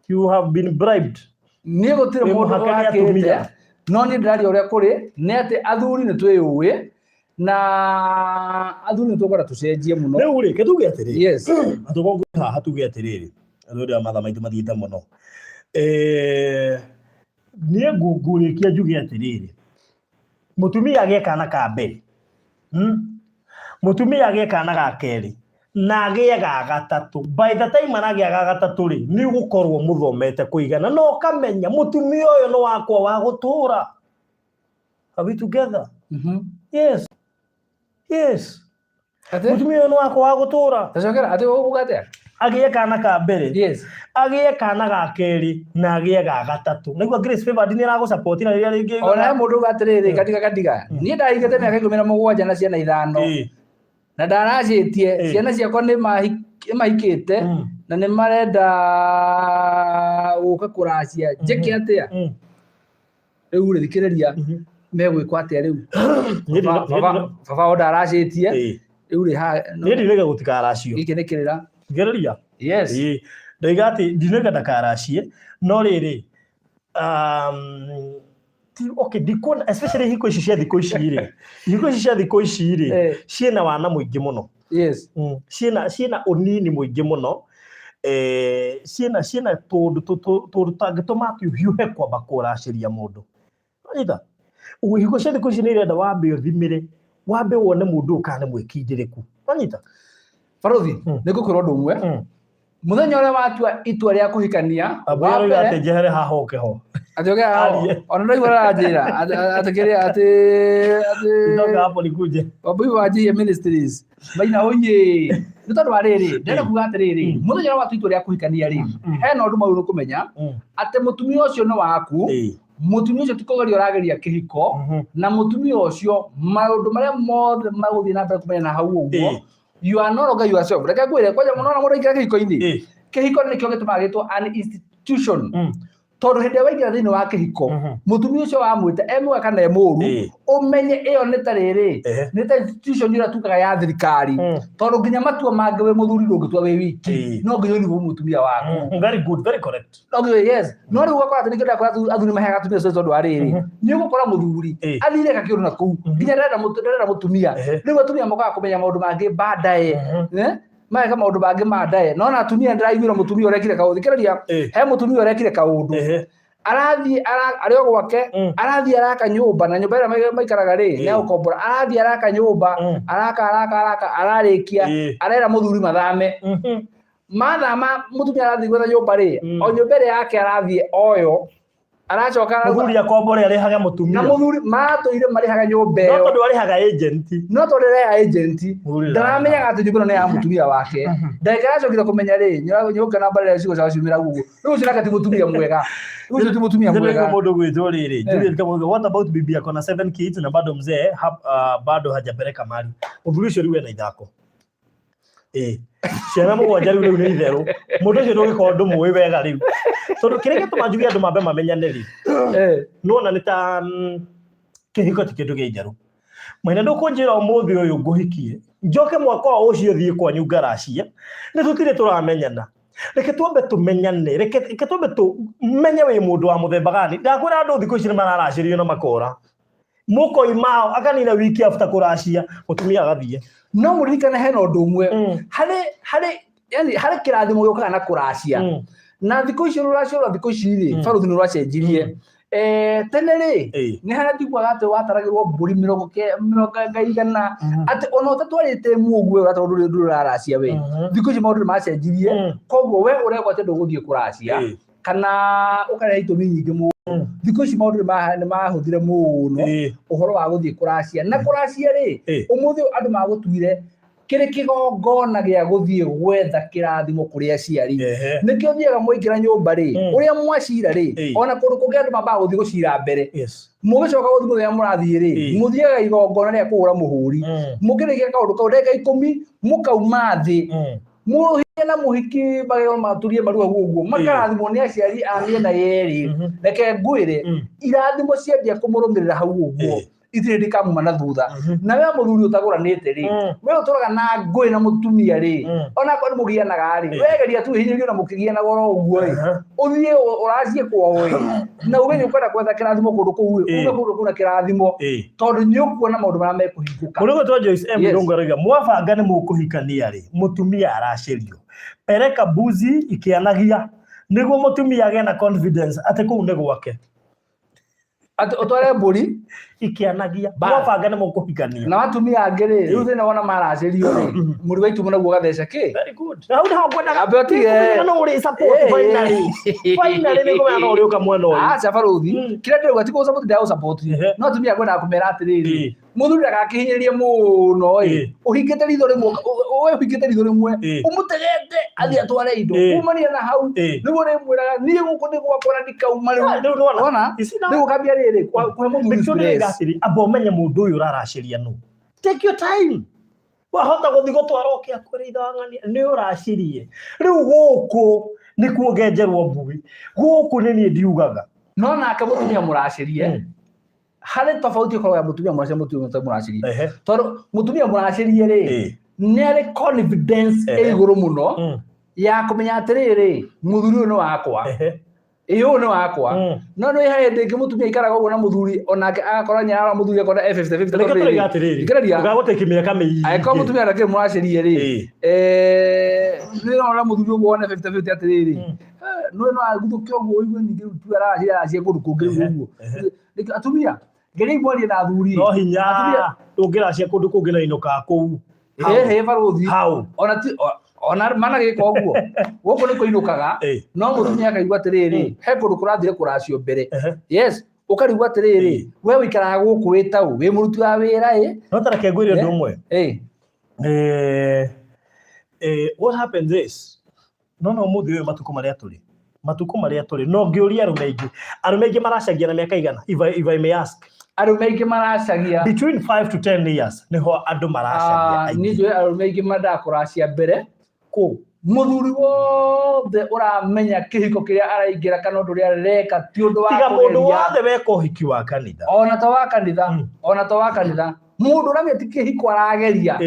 you have been bribed. Niĩ gũtirĩ Wĩ mũndũ mũhake nĩ ũrakĩte atumia. No niĩ ndĩraria ũrĩa kũrĩ nĩ atĩ athuri nĩ twĩyũĩ, na athuri nĩ tũkwenda tũcenjie mũno. Rĩu rĩ, ke tuge atĩrĩrĩ, atũgongo haha, tuge atĩrĩrĩ, nĩ ũndũ wa mathaa maitũ mathiĩte mũno. Niĩ ngũrĩkia njuge atĩrĩrĩ, mũtumia agĩe kana ka mbere, Mũtumia agĩe kana ga kerĩ na agĩe ga gatatũ, by the time aragĩa ga gatatũ rĩ, nĩ ũgũkorwo mũthomete kũigana na ũkamenya mũtumia ũyũ nĩ wakwa wa gũtũra. Are we together? Yes. Atĩ? Mũtumia ũyũ nĩ wakwa wa gũtũra. Tacokera, atĩ ũguo atĩa? Agĩe kana ka mbere, agĩe kana ga kerĩ na agĩe ga gatatũ. Naigua Grace Favored nĩ aragũ na rĩrĩa rĩngĩ. Ona he mũndũ uga atĩrĩrĩ, kadiga kadiga, niĩ ndahikĩte mĩaka 17 na ciana 5, na ndaracĩtie, ciana ciakwa nĩ mahikĩte na nĩ marenda gũka kũracia, njĩke atĩa? Rĩu rĩ, thikĩrĩria, megwĩkwo atĩa rĩu? Niĩ Baba o ndaracĩtie. Rĩu rĩ, haha Niĩ ndinoiga gũtikaracio. Gĩkĩ nĩ kĩrĩra. Thikĩrĩria. Ndoiga atĩ ndinoiga ndakaracie, no rĩrĩ, okay, ndikuona especially hiko ici cia thikũ ici rĩ, hiko ici cia thikũ ici rĩ, ciĩna wana mũingĩ mũno. Ciĩna ũnini mũingĩ mũno, ciĩna tũndũ tũngĩtũma atĩ ũhiũhe kwamba kũracĩria mũndũ. Wanyita? Hiko cia thikũ ici nĩ irenda wambe ũthimĩre, wambe wone mũndũ ũyũ kana nĩ mwĩkindĩrĩku. Wanyita? Barothi, nĩ ngũkwĩra ũndũ ũmwe. Mũthenya ũrĩa watua itua rĩa kũhikania, Ambũya wa rĩu mbere atĩ njehere haha ũke ho. Atĩ ũke haha. Arie. Ona ndaigua aranjĩra atĩ kĩrĩa atĩ Nitoka hapo nikuje. Wambui wa Njihia Ministries maina oye, nĩ tondũ wa rĩrĩ, ndĩrenda kuga atĩrĩrĩ, mũthenya ũrĩa watua itua rĩa kũhikania rĩ, hena ũndũ maũndũ kũmenya atĩ mũtumia ũcio nĩ waku. Mũtumia ũcio ti kũgeria ũrageria kĩhiko, na mũtumia ũcio maũndũ marĩa mothe magũthiĩ na mbere kũmenya na hau ũguo, you are no longer yourself. Reke ngwĩre, kwanja mũno na mũndũ aingĩra kĩhiko-inĩ, kĩhiko nĩkĩo gĩtũmaga gĩtwo an institution, tondũ hĩndĩ ĩrĩa waingĩra thĩinĩ wa kĩhiko, mũtumia ũcio wamwĩta e mwega kana e mũũru, ũmenye ĩyo nĩ ta rĩrĩ, nĩ ta institution ĩrĩa tugaga ya thirikari, tondũ nginya matua mangĩ wĩ mũthuri ndũngĩtua wĩ wiki, no nginya ũnivũ mũtumia waku. Very good, very correct. No nginya, yes. No rĩu ũgakora atĩ nĩkĩo ndakora athuri maheaga atumia stress, tondũ wa rĩrĩ, nĩ ũgũkora mũthuri athire gakĩũndũ na kũu, nginya ndarenda mũtumia. Rĩu atumia mokaga kũmenya maũndũ mangĩ baadaye, eh? Mageka maũndũ mangĩ baadaye. No na atumia, ndĩraiguĩra mũtumia ũrekire kaũndũ, thikĩrĩria, he mũtumia ũrekire kaũndũ, arathiĩ arĩ o gwake, arathiĩ araka nyũmba, na nyũmba ĩrĩa maikaraga rĩ, nĩ gũkombora. Arathiĩ araka nyũmba, araka, araka, araka, ararĩkia, arera mũthuri mathame. Mathama, mũtumia arathiĩ gwetha nyũmba rĩ, o nyũmba ĩrĩa yake arathiĩ oyo, aracoka Mũthuri akombore arĩhage mũtumia. Na mũthuri matũire marĩhaga nyũmba No ĩyo. Tondũ arĩhaga agent. No tondũ ĩrĩa agent Mũthuri ndaramenyaga atĩ nyũmba ĩno nĩ ya mũtumia wake. Ndagĩka aracokire kũmenya rĩ, nyũka na mbara ciugo ciao ciumĩra gugu. Rĩu ũcio nake ti mũtumia mwega, rĩu ũcio ti mũtumia Ndĩraigua mwega. mũndũ gwĩtwo rĩrĩ, Juliet Kamau, what about bibi ako na seven kids na bado mzee bado hajapeleka mali? Mũthuri ũcio rĩu ena ithako. Ĩĩ. Ciana mũgwanja rĩu rĩu nĩ itherũ. Mũndũ ũcio ndũngĩkorwo ndũmũĩ wega rĩu. Tondũ kĩrĩa gĩtũma njuge andũ mambe mamenyane rĩ, nĩwona nĩ ta kĩhiko ti kĩndũ gĩa itherũ. Maina ndũkũnjĩra ũmũthĩ ũyũ ngũhikie, njoke mwaka o ũcio thiĩ kwanyu ngaracie, nĩ tũtirĩ tũramenyana. Reke twambe tũmenyane, reke twambe tũmenye wĩ mũndũ wa mũthemba gani. Ndakwĩra andũ thikũ ici nĩ mararacĩrio na makora. Mũkoima akanina wiki after kũracia, mũtumia agathiĩ. No mũririkane hena ũndũ ũmwe harĩ harĩ yani harĩ kĩrathimo gĩũkaga na kũracia. Na thikũ ici rũracio rwa thikũ ici rĩ, barothi nĩ rwacenjirie. Tene rĩ, nĩ harĩa njiguaga atĩ wataragĩrwo mbũri mĩrongo mĩrongo igana, atĩ ona ũtatwarĩte ĩmwe ũguo ũratwarwo ndũrĩ ndũrĩ ũraracia we. Thikũ ici maũndũ nĩ macenjirie, koguo we ũrekwo atĩ ndũgũthiĩ kũracia kana ũkarehe itũmi nyingĩ mũno. Thikũ ici maũndũ nĩ mahũthire mũno ũhoro wa gũthiĩ kũracia. Na kũracia rĩ, ũmũthĩ ũyũ andũ magũtuire kĩrĩ kĩgongona gĩa gũthiĩ gwetha kĩrathimo kũrĩ aciari. Nĩkĩo ũthiaga mwaingĩra nyũmba rĩ, ũrĩa mwacira rĩ, ona kũndũ kũngĩ andũ mambaga gũthiĩ gũcira mbere. Mũgĩcoka gũthiĩ mũthenya mũrathiĩ rĩ, mũthiaga igongona rĩa kũhũra mũhũri. Mũkĩrĩkia kaũndũ kau ndagĩka ikũmi mũkauma thĩ. Mũhiki na mũhiki magĩrĩirwo maturie maru hau ũguo, makarathimwo nĩ aciari a mĩena yerĩ. Reke ngwĩre, irathimo ciambia kũmũrũmĩrĩra hau ũguo, itirĩ hĩndĩ ikamuma na thutha. Na we mũthuri ũtagũranĩte rĩ, we ũtũraga na ngũĩ na mũtumia rĩ, onakorwo nĩ mũgianaga rĩ, we geria tu ũhinyĩrĩrio na mũkĩgianaga oro ũguo rĩ, ũthiĩ ũracie kwao ĩ, na uge nĩ ũkwenda gwetha kĩrathimo kũndũ kũu ĩ, ume kũndũ kũu na kĩrathimo, tondũ nĩ ũkuona maũndũ marĩa mekũhingũka. Mũndũ ũgwĩtwo Joyce M. Irũngũ arauga mwabanga nĩ mũkũhikania rĩ, mũtumia aracĩrio. Pereka mbuzi ikĩanagia nĩguo mũtumia agĩe na confidence atĩ kũu nĩ gwake. Atĩ ũtware mbũri Ikĩanagia. Bas. Mwabanga nĩ mũkũhikania. Na atumia angĩ rĩ, rĩu thĩna wona maracĩrio rĩ, mũri wa itumũ naguo ũgatheca kĩ? Very good. Na hau nĩho ngwendaga. Ambe ũtige. No ũrĩ support finally. Finally nĩ ngũmenya no ũrĩũka mwena ũyũ. Aca barothi, kĩrĩa ndĩrauga ti kũsupport ndĩragũsupport. No atumia ngwendaga kũmera atĩrĩrĩ, mũthuri ndagakĩhinyĩrĩrie mũno ĩ, ũhingĩte ritho rĩmwe, we ũhingĩte ritho rĩmwe, ũmũtegete athiĩ atware indo, kumania na hau nĩguo ũrĩmwĩraga niĩ gũkũ nĩ gwakwa na ndikauma rĩu. Rĩu nĩwona? Wona? Ici na- Rĩu ũkambia rĩrĩ kũhe mũthuri Nĩkĩo ndĩrauga stress. atĩrĩ, amba ũmenye mũndũ ũyũ ũraracĩria nũ. Take your time. Wahota gũthiĩ gũtwara ũkĩ akwĩre ithe wa ng'ania nĩ ũracirie. Rĩu gũkũ nĩkuo ngenjerwo mbuĩ. Gũkũ nĩ niĩ ndiugaga. No nake mũtumia mũracĩrie, harĩ tofauti ĩkoragwo ya mũtumia mũracĩrie mũtumia ũtarĩ mũracĩrie. Tondũ mũtumia mũracĩrie rĩ, nĩ arĩ confidence ĩ igũrũ mũno ya kũmenya atĩrĩrĩ, mũthuri ũyũ nĩ wakwa. Ĩ ũyũ nĩ wakwa. No nĩ harĩ hĩndĩ ĩngĩ mũtumia aikaraga ũguo na mũthuri onake agakora nĩ ararora mũthuri akona e 50-50. Reke tondũ tũraiga rĩrĩ, atĩrĩrĩ, thikĩrĩria. ũgagũtĩki mĩaka mĩingĩ. Angĩkorwo mũtumia ndakĩrĩ mũracĩrie rĩ, nĩ ũrona mũthuri ũguo one 50-50 atĩrĩrĩ, nĩ no aguthũke ũguo ũigue ningĩ rĩu tu aracia aracia kũndũ kũngĩ rĩu ũguo. Nĩkĩo atumia, geriai mwarie na athuri. No hinya Atumia- ndũngĩracia kũndũ kũngĩ na inũka kũu. How? Ĩhĩ barũthi. How? Ona ti ona managĩka ũguo. Gũkũ nĩ kũinũkaga. No mũtumia akaigua atĩrĩrĩ, he kũndũ kũrathire kũracio mbere. Yes, ũkarigwo atĩrĩrĩ, we ũikaraga gũkũ wĩ taũ, wĩ mũruti wa wĩra ĩ. No ta reke ngwĩre ũndũ ũmwe. What happens is, no no ũmũthĩ ũyũ matukũ marĩa tũrĩ, matukũ marĩa tũrĩ, no ngĩũria arũme aingĩ, arũme aingĩ maracagia na mĩaka igana, if I may ask. Arũme aingĩ maracagia. Between 5 to 10 years nĩho andũ maracagia Niĩ aingĩ. njũĩ arũme aingĩ mendaga kũracia mbere. Kũ? Mũthuri wothe ũramenya kĩhiko kĩrĩa araingĩra kana ũndũ ũrĩa areka ti ũndũ wa Tiga mũndũ kũgeria. wothe weka ũhiki wa kanitha. Ona to wa kanitha, ona to wa kanitha. Mũndũ ũramenya ti kĩhiko arageria.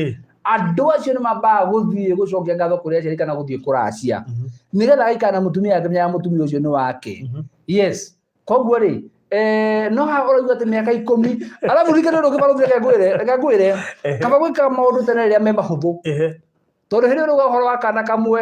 Andũ acio nĩ mambaga gũthiĩ gũcokia ngatho kũrĩ aciari kana gũthiĩ kũracia. Nĩgetha agaikara na mũtumia akĩmenyaga mũtumia ũcio nĩ wake. Yes. Koguo rĩ, no haha ũraigua atĩ mĩaka ikũmi, arabu ririkana ũndũ ũngĩ barũthi, reke ngwĩre, reke ngwĩre, kaba gwĩka maũndũ tene rĩrĩa me mahũthũ. Tondũ hĩndĩ ĩyo ũrauga ũhoro wa kana kamwe,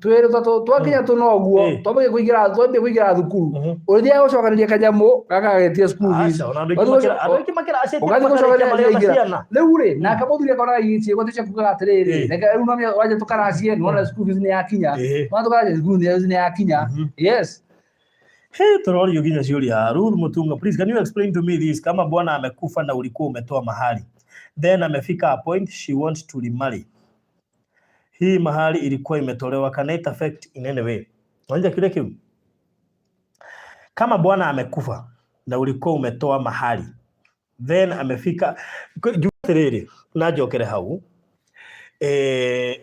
twĩrĩ tũtatũ, twakinya tũna ũguo, twambia kũingĩra thukuru, ũrĩthiaga gũcokanĩria kanyamũ gaka gagetia school fees. Aca, ona andũ aingĩ Ũgathiĩ andũ aingĩ makĩracĩtie ũgathiĩ makarĩkia gũcokanĩrĩria marĩ ona ingĩra. ciana. Rĩu rĩ, nake mũthuri akonaga ciĩgwatio cia kugaga atĩrĩrĩ, reke rĩu no wanja tũkaracie, nĩwona school fees nĩ yakinya. Nĩwona tũkaracie school fees nĩ yakinya. Yes. Hey, turorio nginya ciũria. Ruth Mutunga, please can you explain to me this? Kama bwana amekufa na ulikuwa umetoa mahali, then amefika a point she wants to remarry, hii mahali ilikuwa imetolewa, can it affect in any way? Wanja kile kiu. Kama bwana amekufa na ulikuwa umetoa mahali, then amefika, njuge atĩrĩrĩ, na njokere hau.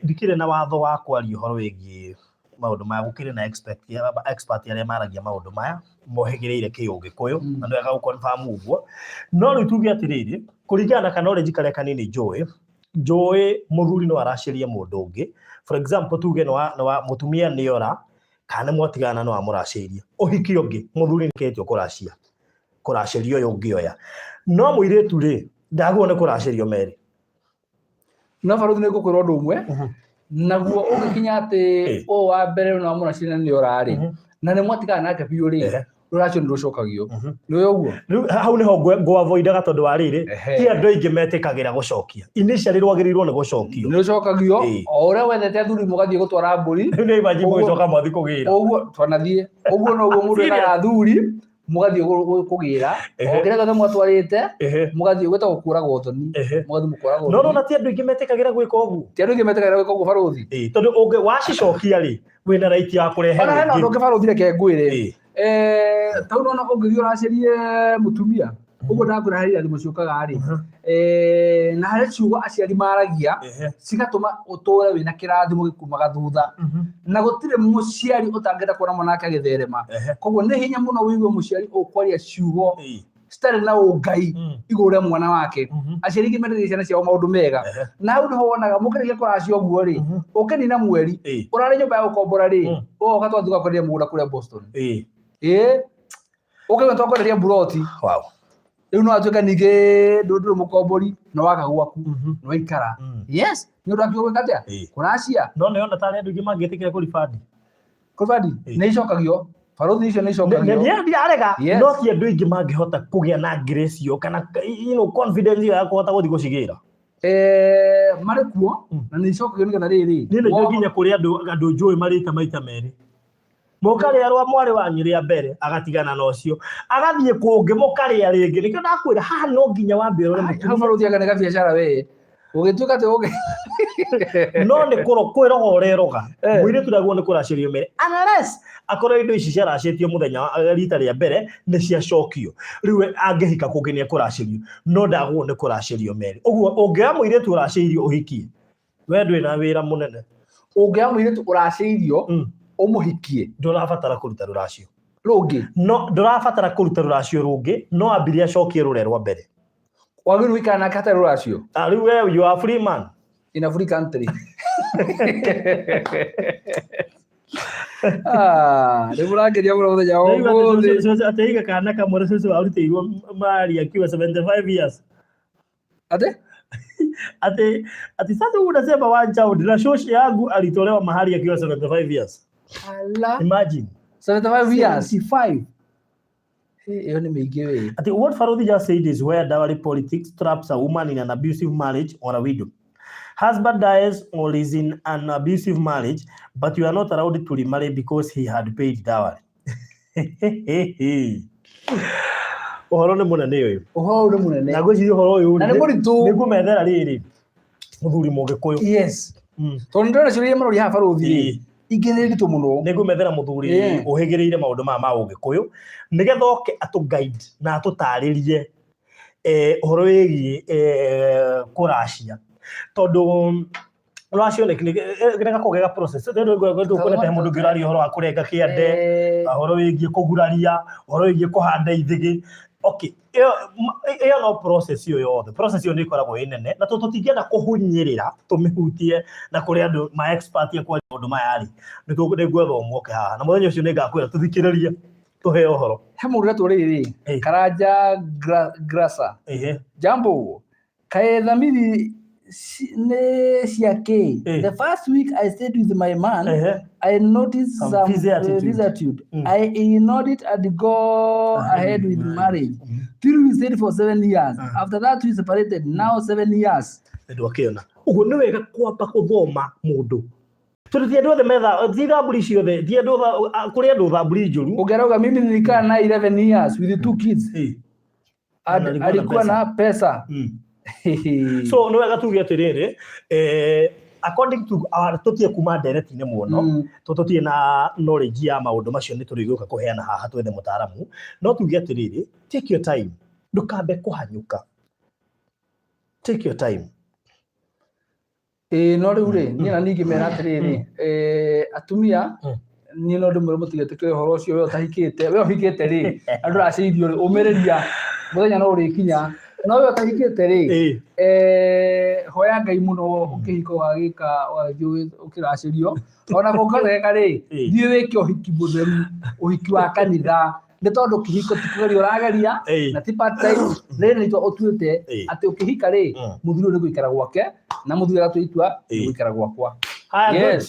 Ndikĩrĩ na watho wa kwaria ũhoro wĩgiĩ maũndũ maya, gũkĩrĩ na expert arĩa maragia maũndũ maya mohĩgĩrĩire kĩũgĩkũyũ, na nĩ wega gũ-confirm ũguo. No rĩu tuge atĩrĩrĩ, kũringana na knowledge karĩa kanini njũĩ, njũĩ mũthuri no aracĩrie mũndũ ũngĩ. For example, tuge nĩ wa mũtumia nĩ ora kana nĩ mwatigana no amũracĩirie ũhiki ũngĩ, mũthuri nĩ ketio kũracia kũracĩria ũyũ ũngĩ oya, no mũirĩtu rĩ, ndagwo nĩ kũracĩrio merĩ. No barothi, nĩ ngũkwĩra ũndũ ũmwe naguo ũngĩkinya atĩ ũyũ wa mbere na wamũracĩria nĩ ora rĩ, na nĩ mwatigana nake biũ rĩ, rũracio nĩ rũcokagio. Nĩ ũguo. Rĩu hau nĩho ngũ-avoidaga tondũ wa rĩrĩ, ti andũ aingĩ metĩkagĩra gũcokia. Initially rwagĩrĩirwo nĩ gũcokio. Nĩ rũcokagio. O ũrĩa wethete athuri mũgathiĩ gũtwara mbũri. Rĩu nĩ imagine mũgĩcoka mwathi kũgĩra. Ũguo twanathiĩ ũguo noguo mũndũ ethaga athuri mũgathiĩ kũgĩra o kĩrĩa gĩothe mwatwarĩte, mũgathiĩ gwĩtagwo kũragwo thoni, mũgathiĩ mũkoragwo. No nona ti andũ aingĩ metĩkagĩra gwĩka ũguo. Ti andũ aingĩ metĩkagĩra gwĩka ũguo, barothi. Tondũ ũngĩ wacicokia rĩ, wĩna right ya kũrehe Ona hena ũndũ rũngĩ. Ũngĩ, barothi, reke ngwĩre. Tau nona ũngĩthiĩ ũracĩrie mũtumia ũguo ndakwĩra harĩ irathimo ciũkaga rĩ, na harĩ ciugo aciari maragia cigatũma ũtũre wĩna kĩrathimo gĩkumaga thutha, na gũtirĩ mũciari ũtangĩenda kuona mwana wake agĩtherema. Koguo nĩ hinya mũno wĩigue mũciari ũkwaria ciugo citarĩ na ũngai igũrũ rĩa mwana wake. Aciari aingĩ mendagia ciana ciao maũndũ mega, na hau nĩho wonaga mũkĩrĩkia kũracia ũguo rĩ, ũkĩnina mweri ũrarĩ nyũmba ya gũkombora rĩ, ũgoka twathiĩ gwakwenderia mũgũnda kũrĩa Boston. Ĩĩ, ũkaigua twakwenderia mburoti. Rĩu no atuĩke ningĩ ndũrĩ mũkombori, no waka gwaku, no waikara. Yes, nĩ ũndũ akiuga gwĩka atĩa? Kũracia. No nĩ ona tarĩ andũ aingĩ mangĩtĩkĩra kũribandi. Kũribandi nĩ icokagio, barothi, icio nĩ icokagio. Nĩ ndiarega. No ti andũ aingĩ mangĩhota kũgĩa na grace ĩyo kana confidence ĩyo ya kũhota gũthiĩ gũcigĩra. Marĩ kuo na nĩ icokagio nĩgetha rĩrĩ. Niĩ nĩ nginya kũrĩ andũ njũĩ marĩte maita merĩ. Mũkarĩa rwa mwarĩ wanyu rĩa mbere, agatigana na ũcio, agathiĩ kũngĩ, mũkarĩa rĩngĩ. Nĩkĩo ndakwĩra haha no nginya wambe ũrore hau mũtumia. Barothi, anga nĩ gabiacara we ũgĩtuĩka atĩ ũngĩ No nĩ kwĩroga ũreroga. Mũirĩtu ndagwo nĩ kũracĩrio mere unless akorwo indo ici ciaracĩtio mũthenya wa rita rĩa mbere nĩ ciacokio. Rĩu we angĩhika kũngĩ nĩ ekũracĩrio, no ndagwo nĩ kũracĩrio merĩ. Ũguo ũngĩoya mũirĩtu ũracĩirio ũhikie, we ndwĩ na wĩra mũnene. Ũngĩoya mũirĩtu ũracĩirio ũmũhikie, ndũrabatara kũruta rũracio rũngĩ. No ndũrabatara kũruta rũracio rũngĩ, no ambirie acokie rũrĩa rwa mbere. Wagĩrĩirwo gũikara nake hatarĩ rũracio. Ah, rĩu we you are free man. In a free country. Ah, nĩ mũrangeria mũno mũthenya wa ũmũthĩ. Atĩ iga kana kamwe cũcũ arutĩirwo mari akiwa 75 years. Atĩ? Ati sasa unasema one child na shoshi yangu alitolewa mahali akiwa 75 years. Ala. Imagine. 75 years. 75. Ĩyo nĩ mĩingĩ we. Ati what Farodhi just said is where dowry politics traps a woman in an abusive marriage or a widow. Husband dies or is in an abusive marriage, but you are not allowed to remarry because he had paid dowry. Ũhoro nĩ mũnene ũyũ. Ũhoro ũyũ nĩ mũnene. Na ngwĩciria ũhoro ũyũ Na nĩ mũritũ. Nĩ ngũmethera rĩrĩ mũthuri mũgĩkũyũ. Yes. Tondũ ndĩrona ciũria iria maroria haha, barothi rĩ, ingĩ nĩ nditũ mũno. Nĩ ngũmethera mũthuri ũhĩgĩrĩire maũndũ maya ma ũgĩkũyũ nĩgetha oke atũ guide na atũtarĩrie ũhoro wĩgiĩ kũracia, tondũ rũracio nĩ gakoragwo ge ga process. Tondũ kuonete he mũndũ ũngĩ ũraria ũhoro wa kũrenga kĩande, ũhoro wĩgiĩ kũguraria, ũhoro wĩgiĩ kũhanda ithĩgĩ. Okay, ĩyo no process ĩyo yothe, process ĩyo nĩ ĩkoragwo ĩ nene na tondũ tũtingĩenda kũhunyĩrĩra tũmĩhutie na kũrĩ andũ ma expert a kwaria maũndũ maya rĩ, nĩ ngwetha ũmwe oke haha na mũthenya ũcio nĩ ngakwĩra tũthikĩrĩrie tũheo ũhoro. He mũndũ ũretwo rĩrĩ, Karanja Grasa. Jambo, kaĩ thamiri nĩ cia kĩ? The first week I stayed with my man, I noticed some some busy attitude. Busy attitude. I ignored it and go ahead with marriage till we stayed for 7 years. After that we separated. Now 7 years. Ndwakĩona ũguo nĩ wega kwamba gũthoma mũndũ, tondũ ti andũ othe metha, ti thamburi ciothe, ti andũ kũrĩ andũ thamburi njũru. Ũngĩarauga mimi nilikaa naye 11 years with two kids. Alikuwa na Alikuwa na pesa. So nĩ wega tuge atĩrĩrĩ, according to our, tũtige kuma ndereti-inĩ mũno, tondũ tũtirĩ na knowledge ya maũndũ macio, nĩ tũrĩgĩũka kũheana haha twethe mũtaaramu. No tuge atĩrĩrĩ, take your time, ndũkambe kũhanyũka, take your time. Ĩĩ, no rĩu rĩ, niĩ na ningĩ mera atĩrĩrĩ, atumia, niĩ no ndĩmwĩre mũtigetĩkĩre ũhoro ũcio. We ũtahikĩte, we ũhikĩte rĩ, na ndũracĩithio rĩ, ũmĩrĩria, mũthenya no ũrĩkinya. No we ũtahikĩte rĩ, hoya Ngai mũno kĩhiko ũgagĩka, ũgagĩthiĩ ũkĩracĩrio. Ona kũngĩhotekeka rĩ, thiĩ wĩke ũhiki mũtheru, ũhiki wa kanitha, nĩ tondũ kĩhiko ti kũgeria ũrageria, na ti part time. Rĩrĩ nĩ itua ũtuĩte atĩ ũkĩhika rĩ, mũthuri ũyũ nĩ gũikara gwake, na mũthuri agatua itua nĩ gũikara gwakwa. Haya, good.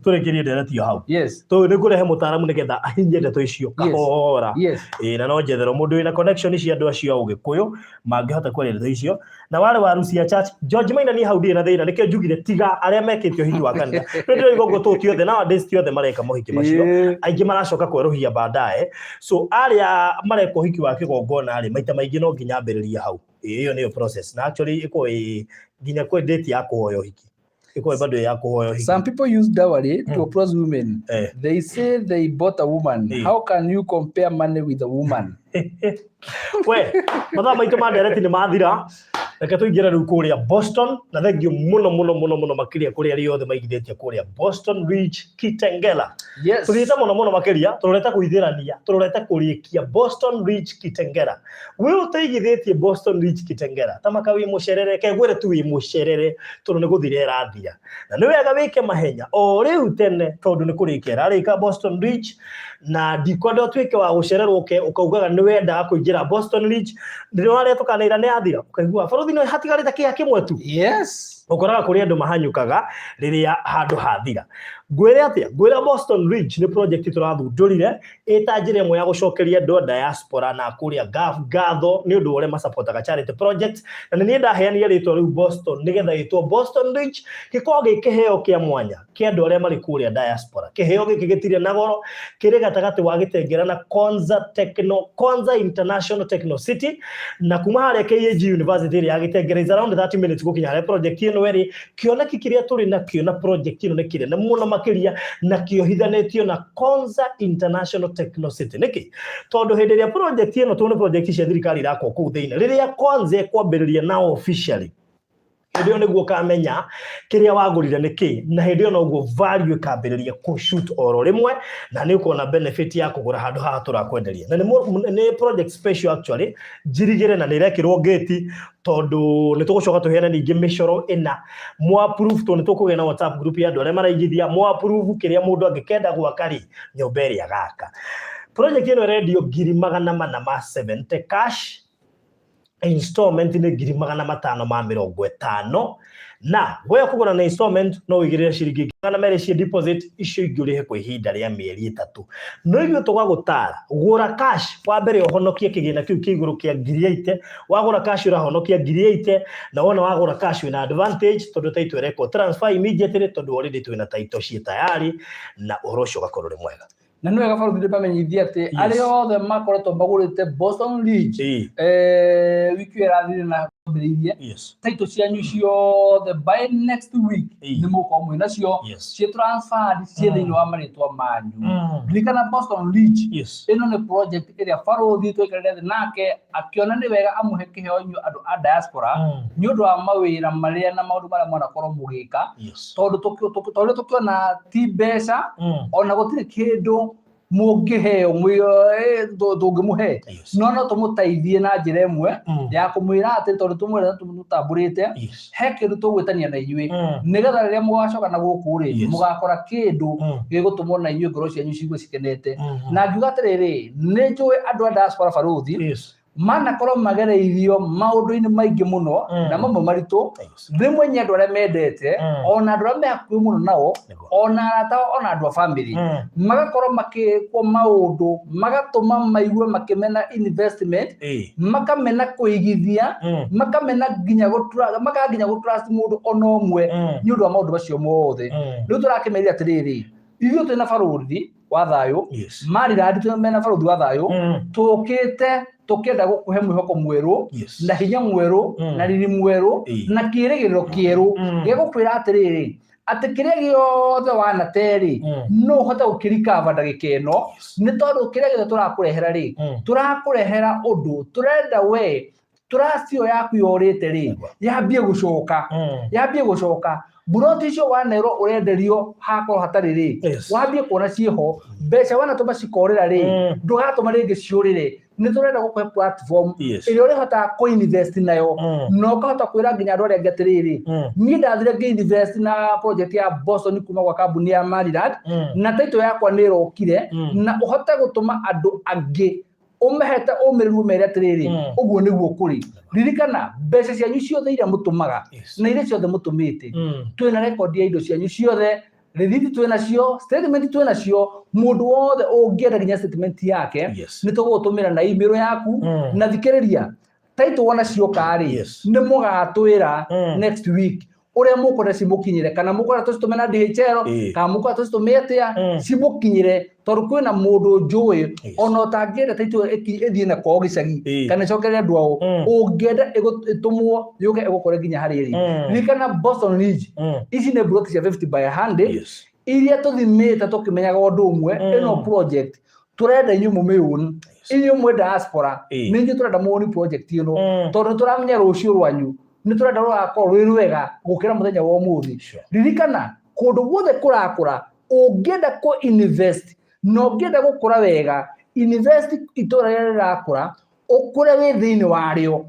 Tũrĩkĩrie ndereti ĩyo hau. Tũ nĩ ngũrehe mũtaaramu nĩgetha ahinyie ndeto icio kahora. Ĩĩ, na no njetherwo mũndũ wĩna connection cia andũ acio a Ũgĩkũyũ mangĩhota kwaria ndeto icio. Na warĩ wa Rusia Church, George Maina, niĩ hau ndirĩ na thĩna, nĩkĩo njugire tiga arĩa mekĩte ũhiki wa kanitha. Rĩu ndĩroiga ũguo tũ ti othe, nowadays ti othe mareka mohiki macio. Aingĩ maracoka kwerũhia baadaye. So arĩa mareka ũhiki wa kĩgongona rĩ, maita maingĩ no nginya ambĩrĩrie hau. Ĩĩ, ĩyo nĩyo process. Na actually ĩkoragwo ĩ nginya kwĩ date ya kũhoya ũhiki. Ĩkoragwo bado ya kũhoya ũhiki. Some people use dowry to oppress women. They say they bought a woman. How can you compare money with a woman? We, mathaa maitũ ma ndereti nĩ mathira. Reke tũingĩre rĩu kũrĩa Boston, na thengiũ mũno mũno mũno mũno makĩria kũrĩ arĩa othe maigithĩtie kũrĩa Boston Ridge Kitengela. Tũthiĩte mũno mũno makĩria, tũrorete kũithĩrania, tũrorete kũrĩkia Boston Ridge Kitengela. We ũteigithĩtie Boston Ridge Kitengela, ta maka wĩ mũcerere, kegwĩre tu wĩ mũcerere, tondũ nĩ gũthira ĩrathira. Na nĩ wega wĩke mahenya o rĩu tene, tondũ nĩ kũrĩkia ĩrarĩka Boston Ridge, na ndikwenda ũtuĩke wa gũcererwo ũke ũkaugaga nĩ wendaga kũingĩra Boston Ridge, rĩrĩa warĩa tũkanĩra nĩ yathira, ũkaigua bũrũri nĩ hatigarĩte kĩha kĩmwe tu. Ũkoraga kũrĩ andũ mahanyũkaga rĩrĩa handũ hathira. Ngwĩre atĩa? Ngwĩre Boston Ridge nĩ project tũrathundũrire ĩta njĩra ĩmwe ya gũcokeria andũ a diaspora na kũrĩa Gulf ngatho nĩ ũndũ wa ũrĩa masapotaga charity project, na nĩ niĩ ndaheanire rĩtwa rĩu Boston nĩgetha ĩtwo Boston Ridge, gĩkorwo gĩ kĩheo kĩa mwanya kĩa andũ arĩa marĩ kũrĩa diaspora. Kĩheo gĩkĩ gĩtirĩ na goro, kĩrĩ gatagatĩ wa Gĩtengera na Konza Techno, Konza International Techno City, na kuma harĩa KAG University ĩrĩa ya Gĩtengera is around 30 minutes gũkinya harĩa project ĩno ĩrĩ. Kĩoneki kĩrĩa tũrĩ nakĩo na project ĩno nĩ kĩnene mũno makĩria, na kĩohithanĩtio na Konza International Techno City. Nĩkĩ? Tondũ hĩndĩ ĩrĩa project ĩno, tondũ nĩ project cia thirikari irakwo kũu thĩinĩ, rĩrĩa Konza ĩkwambĩrĩria na officially, hĩndĩ ĩyo nĩguo ũkamenya kĩrĩa wagũrire nĩ kĩ, na hĩndĩ ĩyo noguo value ĩkambĩrĩria kũ shoot oro rĩmwe, na nĩ ũkuona benefit ya kũgũra handũ haha tũrakwenderia. Na nĩ project special actually, njirigĩre na nĩ ĩrekĩrwo gate, tondũ nĩ tũgũcoka tũheane ningĩ mĩcoro ĩna mwa approve, tondũ nĩ tũkũgĩa na WhatsApp group ya andũ arĩa maraigithia, mwa approve kĩrĩa mũndũ angĩkenda gwaka rĩ, nyũmba ĩrĩa agaka. Project ĩno ĩrendio 470,000 cash, installment nĩ 550,000, na we kũgũra na installment no ũigĩrĩre ciringi 200 cia deposit, icio ingĩ ũrĩhe kwa ihinda rĩa mĩeri 3. No ithuĩ tũgagũtara gũra cash wa mbere ũhonokie kĩgĩna kĩu kĩa igũrũ kĩa 80,000. Wagũra cash ũrahonokia 80,000, na wona wagũra cash wĩna advantage, tondũ title ĩrekwo transfer immediately, tondũ already twĩna title ciĩ tayari, na ũhoro ũcio ũgakorwo ũrĩ mwega. Na nĩ wega barũthi ndĩmamenyithie atĩ arĩa othe makoretwo magũrĩte Boston Ridge, wiki ĩyo ĩrathire na twambĩrĩirie, title cianyu ciothe by next week nĩ mũgũkorwo mwĩ nacio ciĩ transferred, ciĩ thĩinĩ wa marĩtwa manyu. Ririkana Boston Ridge ĩno nĩ project ĩrĩa barũthi twaikarire thĩ nake akĩona nĩ wega amũhe kĩheo inyuĩ andũ a diaspora, nĩ ũndũ wa mawĩra marĩa na maũndũ marĩa mwanakorwo mũgĩka, tondũ tondũ tũkĩona ti mbeca, ona gũtirĩ kĩndũ mũngĩheo tũngĩmũhe, no no tũmũteithie na njĩra ĩmwe ya kũmwĩra atĩ tondũ tũmwĩra tũtambũrĩte, he kĩndũ tũgwĩtania na inyuĩ, nĩgetha rĩrĩa mũgacoka na gũkũ rĩ, mũgakora kĩndũ gĩgũtũmwo na inyuĩ ngoro cianyu cigue cikenete. Na ngiuga atĩrĩrĩ, nĩ njũĩ andũ a diaspora, barũthi, manakorwo magereirio maũndũ-inĩ maingĩ mũno, na mamwe maritũ. Rĩmwe nĩ andũ arĩa mendete, ona andũ arĩa me hakuhĩ mũno nao, ona arata ao, ona andũ a family, magakorwo makĩkwo maũndũ magatũma maigue makĩmena investment, makamena kũigithia, makamena nginya makaga nginya gũtrust mũndũ ona ũmwe, nĩ ũndũ wa maũndũ macio mothe. Rĩu tũrakĩmerire atĩrĩrĩ, ithuĩ twĩna barũthi wa thayũ, Maryland twĩ mena barũthi wa thayũ, tũkĩte tũkĩenda gũkũhe mwĩhoko mwerũ, na hinya mwerũ, na riri mwerũ, na kĩĩrĩgĩrĩro kĩerũ, gĩa gũkwĩra atĩrĩrĩ, atĩ kĩrĩa gĩothe wanate rĩ, no ũhote gũkĩrikava ndagĩka ĩno, nĩ tondũ kĩrĩa gĩothe tũrakũrehera rĩ, tũrakũrehera ũndũ tũrenda we. Trust ĩyo yaku yorĩte rĩ, yambie gũcoka, yambie gũcoka. Mburoti icio wanerwo ũrenderio hakorwo hatarĩ rĩ, wambie kuona ciĩho. Mbeca wanatũma cikorĩra rĩ, ndũgatũma rĩngĩ ciũrĩre. Nĩ tũrenda gũkũhe platform ĩrĩa ũrĩhotaga kũ-invest nayo, na ũkahota kwĩra nginya andũ arĩa angĩ atĩrĩrĩ, niĩ ndathire ngĩ-invest na project ya Boston kuma gwa kambuni ya Maryland, na title yakwa nĩ ĩrokire, na ũhote gũtũma andũ angĩ ũmehete ũmĩrĩru, ũmere atĩrĩrĩ, ũguo nĩguo kũrĩ. Ririkana, mbeca cianyu ciothe iria mũtũmaga na iria ciothe mũtũmĩte, twĩna rekondi ya indo cianyu ciothe. Rĩthiti twĩ nacio, statement twĩ nacio. Mũndũ wothe ũngĩenda nginya statement yake, nĩ tũgũgũtũmĩra na email yaku. Na thikĩrĩria, title wona cioka rĩ, nĩ mũgatwĩra next week ũrĩa mũkwenda cimũkinyĩre, kana mũkwenda tũcitũme na DHL, kana mũkwenda tũcitũme atĩa cimũkinyĩre, tondũ kwĩna mũndũ njũĩ ona ũtangĩenda title ĩthiĩ na kwao gĩcagi kana ĩcokerere andũ ao, ũngĩenda ĩtũmwo yũke ĩgũkore nginya harĩa ĩrĩ. Ririkana, Boston Ridge, ici nĩ block cia 50 by 100 iria tũthimĩte tũkĩmenyaga ũndũ ũmwe. Ĩno project tũrenda inyuĩ mũmĩũni, inyuĩ mwĩ diaspora, nĩ inyuĩ tũrenda muoni project ĩno, tondũ nĩ tũramenya rũciũ rwanyu nĩ tũrenda rũgakorwo rwĩ rwega gũkĩra mũthenya wa ũmũthĩ. Ririkana, kũndũ guothe kũrakũra, ũngĩenda kũ invest na ũngĩenda gũkũra wega, invest itũra rĩrĩa rĩrakũra, ũkũre wĩ thĩinĩ warĩo,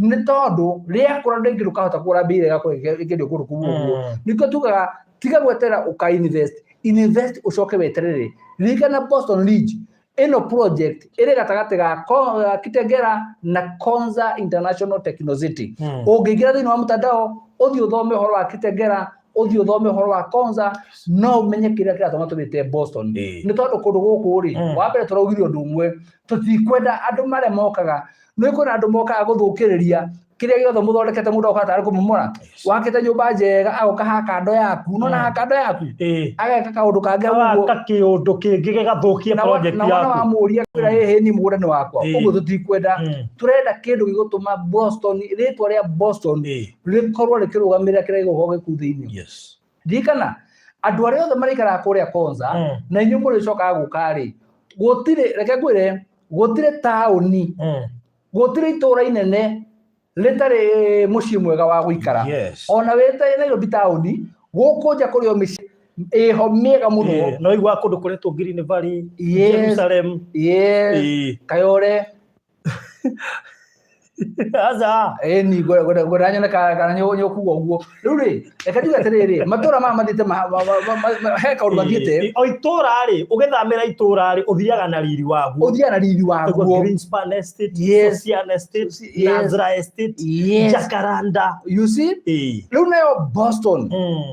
nĩ tondũ rĩakũra rĩngĩ ndũkahota kũgũra mbia iria ĩgakorwo ĩkĩendio kũndũ kũu ũguo. Nĩkĩo tugaga tiga gweterera ũka invest, invest ũcoke weterere. Ririkana, Boston Ridge ĩno project ĩrĩ gatagatĩ ga Kitengela na Konza International Techno City. Ũngĩingĩra thĩinĩ wa mtandao, ũthiĩ ũthome ũhoro wa Kitengela, ũthiĩ ũthome ũhoro wa Konza, no ũmenye kĩrĩa kĩratũma tũmĩte Boston. Nĩ tondũ kũndũ gũkũ rĩ, wa mbere tũraugire ũndũ ũmwe, tũtikwenda andũ marĩa mokaga, nĩ kwĩna andũ mokaga gũthũkĩrĩria kĩrĩa gĩothe mũthondekete. Mũndũ agoka tarĩ kũmomora. Wakĩte nyũmba njega, agoka ha kando yaku, nona ha kando yaku, ageka kaũndũ kangĩ hau ũguo. Awaka kĩũndũ kĩngĩ gĩgathũkia Na project na wona yaku. Wamũria kwĩra, "Hĩhĩ, ni mũgũnda nĩ wakwa." Ũguo tũtikwenda. Tũrenda kĩndũ gĩgũtũma Boston, rĩtwa rĩa Boston rĩkorwo rĩkĩrũgamĩrĩra kĩrĩa gĩgũkorwo gĩkuu thĩinĩ. Ririkana, andũ arĩa othe marĩikaraga kũrĩa Konza, na inyuĩ mũrĩcokaga gũka rĩ, gũtirĩ, reke ngwĩre, gũtirĩ taũni, gũtirĩ itũũra inene rĩtarĩ mũciĩ mwega wa gũikara. Ona wĩte Nairobi taũni, gũkũ nja kũrĩ o mĩciĩ ĩho mĩega mũno. No igua kũndũ kũretwo Green Valley, Jerusalem. Kayore. Aca. Ĩni ngwenda nyone kana nĩ ũkuga ũguo. Rĩu rĩ, reke njuge atĩrĩrĩ, matũra maya mathiĩte he kaũndũ mathiĩte. O itũra rĩ, ũgĩthamĩra itũra rĩ, ũthiaga na riri waguo. Ũthiaga na riri Ũguo waguo. Greenspan Estate, Socian Estate, Nazra Estate, Jacaranda. You see, rĩu nayo Boston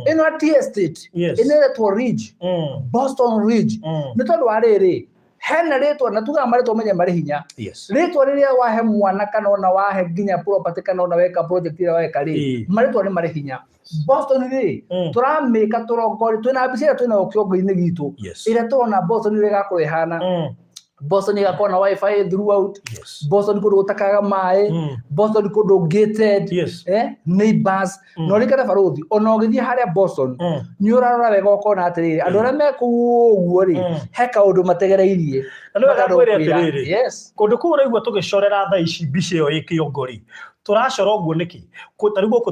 ĩno tea estate, ĩno ĩretwo Ridge, Boston Ridge, nĩ tondũ wa rĩrĩ, hena rĩtwa, na tugaga marĩtwa menye marĩ hinya. Rĩtwa rĩrĩa wahe mwana, kana ona wahe nginya property, kana ona weka project ĩrĩa weka rĩ, marĩtwa nĩ marĩ hinya. Boston rĩ, tũramĩka tũrongori, twĩna mbica ĩrĩa twĩnayo kĩongo-inĩ gitũ, ĩrĩa tũrona Boston ĩrĩa ĩgakorwo ĩhana. Boston ĩgakorwo na WiFi throughout. Boston kũndũ gũtakaga maĩ. Boston kũndũ gated, neighbors. Na ũrikane barũthi, ona ũgĩthiĩ harĩa Boston, nĩ ũrarora wega ũkona atĩrĩrĩ, andũ arĩa me kũu ũguo rĩ, he kaũndũ mategereirie. Na nĩ wega Makandũ ngwĩre kwĩra. atĩrĩrĩ, kũndũ kũu ũraigua tũgĩcorera thaa ici mbica ĩyo ĩ kĩongo rĩ, tũracora ũguo nĩkĩ? Ta rĩu gũkũ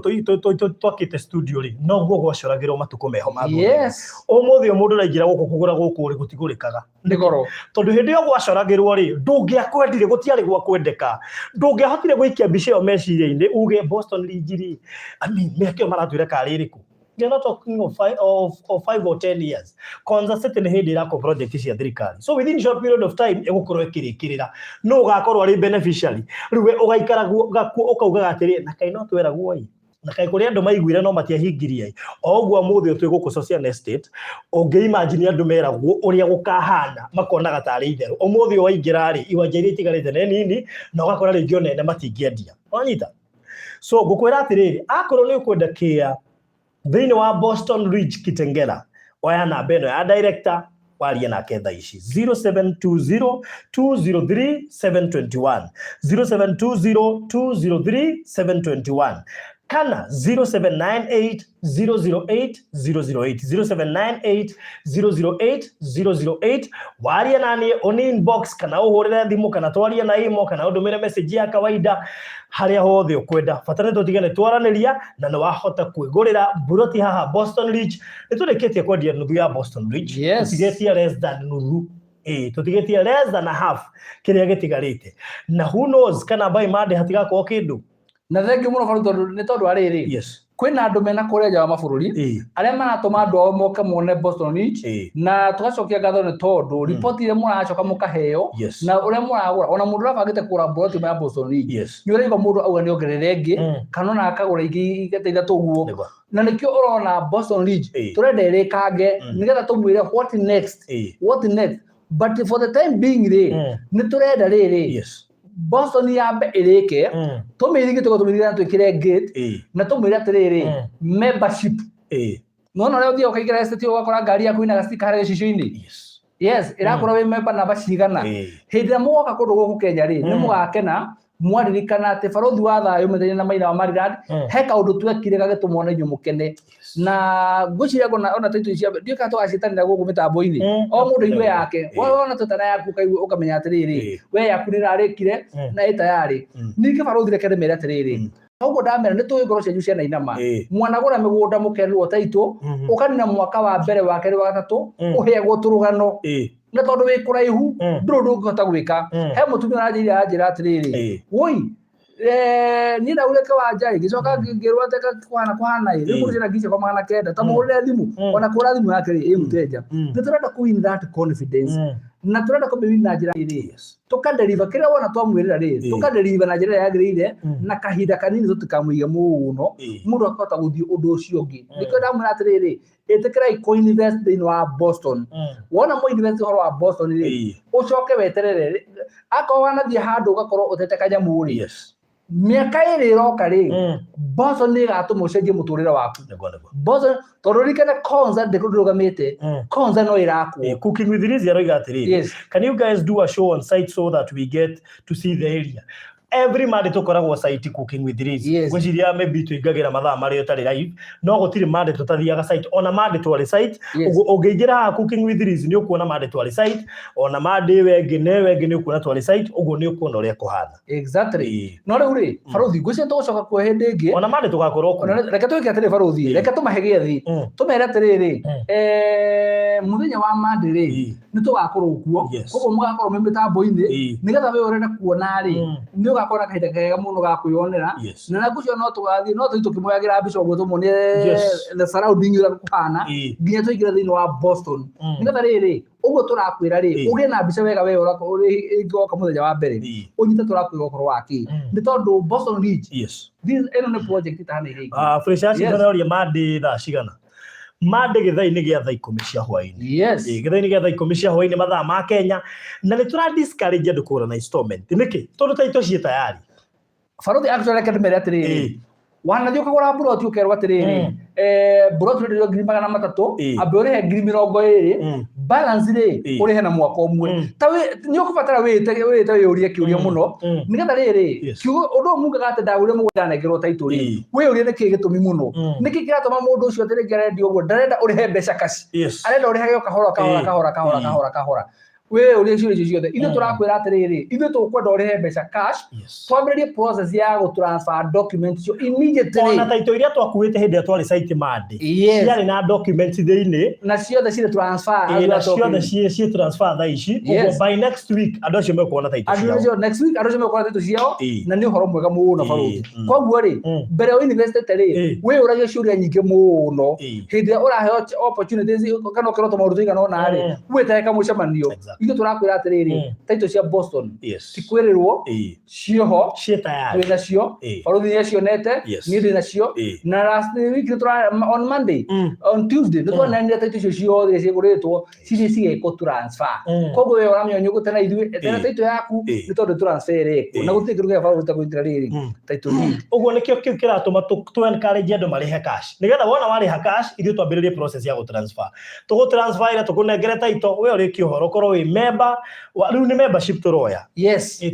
twakĩte studio rĩ, noguo gwacoragĩrwo matukũ meho ma thutha. Ũmũthĩ ũyũ mũndũ ũraingĩra gũkũ kũgũra gũkũ rĩ, gũtigũrĩkaga. Nĩ goro. Tondũ hĩndĩ ĩyo gwacoragĩrwo rĩ, ndũngĩakwendire, gũtiarĩ gwa kwendeka, ndũngĩahotire gũikia mbica ĩyo meciria-inĩ uge Boston Ridge rĩ, I mean, mĩaka ĩyo maratwĩra karĩ ĩrĩkũ? We are not talking of 5 or 10 years. Konza City nĩ hĩndĩ ĩrakwo project cia thirikari, so within short period of time ĩgũkorwo ĩkĩrĩkĩrĩra. No ũgakorwo arĩ beneficiary. Rĩu we ũgaikara gakuo ũkaugaga atĩrĩ, na kaĩ no tweragwo ĩ, na kaĩ kũrĩ andũ maiguire no matiahingirie ĩ. O ũguo ũmũthĩ ũyũ twĩ gũkũ Socian Estate, ũngĩ imagine andũ meragwo ũrĩa gũkahana, makonaga tarĩ itherũ. Ũmũthĩ ũyũ waingĩra rĩ, iwanja iria itigarĩte nĩ nini, na ũgakora rĩngĩ ona ene matingĩendia. Wanyita? So ngũkwĩra atĩrĩrĩ, akorwo nĩ ũkwenda kĩa thĩinĩ wa Boston Ridge Kitengela, oya namba ĩno ya director warie nake thaa ici, 0720 203 721, 0720 203 721. Kana 0798 008 008, 0798 008 008. Waria naniĩ on inbox, kana ũhũrĩre thimũ, kana twarie na imo, kana ũndũmĩre message ya kawaida, harĩa hothe ũkwenda. Bata nĩ tũtige nĩ twaranĩria na nĩ wahota kwĩgũrĩra mburoti haha Boston Ridge. Nĩ tũrĩkĩtie kwendia nuthu ya Boston Ridge. Tũtigĩtie less than nuthu, ĩĩ, tũtigĩtie less than a half kĩrĩa gĩtigarĩte, na who knows kana by Monday hatigakorwo kĩndũ. Na thengiũ mũno baru, tondũ nĩ tondũ wa rĩrĩ, kwĩna andũ mena kũrĩa nja wa mabũrũri arĩa maratũma andũ ao moke mone Boston Ridge. Na tũgacokia ngatho nĩ tondũ riboti iria mũracoka mũkaheo na ũrĩa mũragũra, ona mũndũ ũrabangĩte kũgũra mburoti ĩmwe ya Boston Ridge, nĩ ũraigua mũndũ auga nĩ ongerere ĩngĩ, kana ona akagũra ingĩ igata ithatũ ũguo. Na nĩkĩo ũrona Boston Ridge tũrenda ĩrĩkange, nĩgetha tũmwĩre what next, what next. But for the time being rĩ, nĩ tũrenda rĩrĩ, Boston yambe ĩrĩke, tũmĩirige, tũgo tũmĩirige na twĩkĩre gate, na tũmwĩre atĩrĩrĩ, membership, nona ũrĩa ũthiaga ũkaingĩra estate ũgakora ngari yaku ina gastika harĩa gĩcicio-inĩ. Yes, ĩrakora wĩ member namba cigana. Hĩndĩ ĩrĩa mũgoka kũndũ gũkũ Kenya rĩ, nĩ mũgakena mwaririkana atĩ barothi wa thayũ methenya na Maina wa Maryland, he kaũndũ twekire gagĩtũma ona inyuĩ mũkene. Na ngwĩciria ona taitũ cia ndiũĩ kana tũgaciĩtanĩra gũkũ mĩtambo-inĩ, o mũndũ aigue yake. Wona twetana yaku ũkaigua ũkamenya atĩrĩrĩ, we yaku nĩ ĩrarĩkire na ĩ tayarĩ. Ningĩ barothi, reke ndĩmere atĩrĩrĩ, ũguo ndamera nĩ tũĩ ngoro cianyu cianainama. Mwanagũra mĩgũnda mũkerwo taitũ, ũkanina mwaka wa mbere, wa kerĩ, wa gatatũ, ũheagwo tũrũgano, na tondũ wĩ kũraihu, ndũrĩ ũndũ ũngĩhota gwĩka. He mũtumia ũranjĩire, aranjĩra atĩrĩrĩ, woi, niĩ ndaugire kĩwanja ĩ, ngĩcoka ngĩrwo atĩ kũhana kũhana ĩ, rĩu mũndũ ciana 900,000, ta mũhũrĩre thimũ. Ona kũhũra thimũ yake rĩ, ĩ mũteja. Nĩ tũrenda kũ win that confidence, na tũrenda kũ win na njĩra ĩrĩ tũkadeliver kĩrĩa wona twamwĩrĩra rĩ, tũkadeliver na njĩra ĩrĩa yagĩrĩire, na kahinda kanini tũtikamũige mũno, mũndũ akahota gũthiĩ ũndũ ũcio ũngĩ. Nĩkĩo ndamwĩra atĩrĩrĩ, ĩtĩkĩrai kũ-invest thĩinĩ wa Boston. Wona mũ invest ũhoro wa Boston rĩ, ũcoke weterere. Akorwo wanathiĩ handũ ũgakorwo ũtete kanyamũ rĩ, mĩaka 2 ĩroka rĩ, Boston nĩ ĩgatũma ũcenjie mũtũrĩre waku. Nĩguo nĩguo. Boston, tondũ ririkane Konza ndĩrũgamĩte. Konza no ĩrakwo. Cooking with Liz aroiga atĩrĩrĩ, "Can you guys do a show on site so that we get to see the area?" Every Monday tũkoragwo site, Cooking with Liz. Ngwĩciria maybe tũingagĩra mathaa marĩa ũtarĩ live, no gũtirĩ Monday tũtathiaga site. Ona Monday twarĩ site. Ũguo ũngĩingĩra haha Cooking with Liz nĩ ũkuona Monday twarĩ site, ona Monday ĩyo ĩngĩ na ĩyo ĩngĩ nĩ ũkuona twarĩ site, ũguo nĩ ũkuona ũrĩa kũhana. No rĩu rĩ, barothi, ngwĩciria tũgũcoka kuo hĩndĩ ĩngĩ. Ona Monday tũgakorwo kuo. Ona reke twĩke atĩrĩ, barothi, reke tũmahe gĩathi, tũmere atĩrĩrĩ, mũthenya wa Monday rĩ, nĩ tũgakorwo kuo. Koguo mũgakorwo mwĩ mĩtambo-inĩ, nĩgetha we ũrenda kuona rĩ, nĩ ũgakorwo na kahinda kega mũno ga kwĩyonera. Na ngwĩciria no tũgathiĩ, no tũthiĩ tũkĩmoyagĩra mbica ũguo, tũmuonie the surrounding ũrĩa kũhana, nginya tũingĩre thĩinĩ wa Boston, nĩgetha rĩrĩ ũguo tũrakwĩra rĩ, ũgĩe na mbica wega we ũrĩa ĩngĩoka mũthenya wa mbere, ũnyite tũrakwĩra ũhoro wa kĩ. Nĩ tondũ Boston Ridge, ĩno nĩ project ĩtahana ĩrĩa ĩngĩ. Fresh aroria Monday thaa cigana. Monday gĩthaa-inĩ gĩa thaa 10 cia hwaĩ-inĩ. Gĩthaa-inĩ gĩa thaa 10 cia hwaĩ-inĩ mathaa ma Kenya, na nĩ tũra discourage andũ kũgũra na installment. Nĩkĩ? Tondũ taitũ ciĩ tayari. Barothi, actually reke ndĩmere atĩrĩrĩ, wanathiĩ ũkagũra mburoti ũkerwo atĩrĩrĩ, mburoti ũrenderio 300,000, ambe ũrĩhe 20,000, balance rĩ, ũrĩhe na mwaka ũmwe. Ta nĩ ũkũbatara wĩte wĩte wĩyũrie kĩũria mũno, nĩgetha rĩrĩ, kiugo ũndũ ũyũ mugaga atĩ ndagũrire mũgũnda ndanengerwo taitũ rĩ, wĩyũrie nĩkĩ gĩtũmi mũno, nĩkĩ kĩratũma mũndũ ũcio atĩ rĩngĩ arendia ũguo. Ndarenda ũrĩhe mbeca cash, arenda ũrĩhage o kahora kahora, kahora kahora, kahora kahora. Wĩyũrie ciũria icio ciothe. Ithuĩ tũrakwĩra atĩrĩrĩ, ithuĩ tũkwenda ũrĩhe mbeca cash, twambĩrĩrie process ya gũ transfer document icio immediately. Ona taitũ iria twakuĩte hĩndĩ ĩrĩa twarĩ site Monday, ciarĩ na documents thĩinĩ. Na ciothe cirĩ transfer. Na ciothe ciĩ transfer thaa ici. Ũguo by next week andũ acio mekuona taitũ Andũ ciao. Acio next week andũ acio mekuona taitũ ciao. Na nĩ ũhoro mwega mũno, barothi. Koguo rĩ, mbere ya investete rĩ, wĩyũragie ciũria nyingĩ mũno. Hĩndĩ ĩrĩa ũraheo opportunities kana ũkĩrwo maũndũ tũigana ũna rĩ, wĩtage kamũcemanio. Ithuĩ tũrakwĩra atĩrĩrĩ, taitũ cia Boston ti kwĩrĩrwo, ciĩho. Ciĩ tayari. Twĩ nacio. Barothi nĩ acionete. Niĩ ndĩ nacio. Na last week nĩ on Monday, on Tuesday nĩ twanenire taitũ icio ciothe cigũrĩtwo cirĩ cigekwo transfer. Koguo we ũramenya nyũgũte na ithuĩ, etera taitũ yaku, nĩ tondũ transfer ĩrekwo, na gũtirĩ kĩndũ kĩa barothi ta kũnyitĩra rĩrĩ title deed. Ũguo nĩkĩo kĩu kĩratũma tũ encourage andũ marĩhe cash, nĩgetha wona warĩha cash ithuĩ twambĩrĩrie process ya gũtransfer. Tũgũtransfer ĩrĩa tũkũnengere taito, we ũrĩkie ũhoro ũkorwo wĩ Member rĩu nĩ membership tũroya.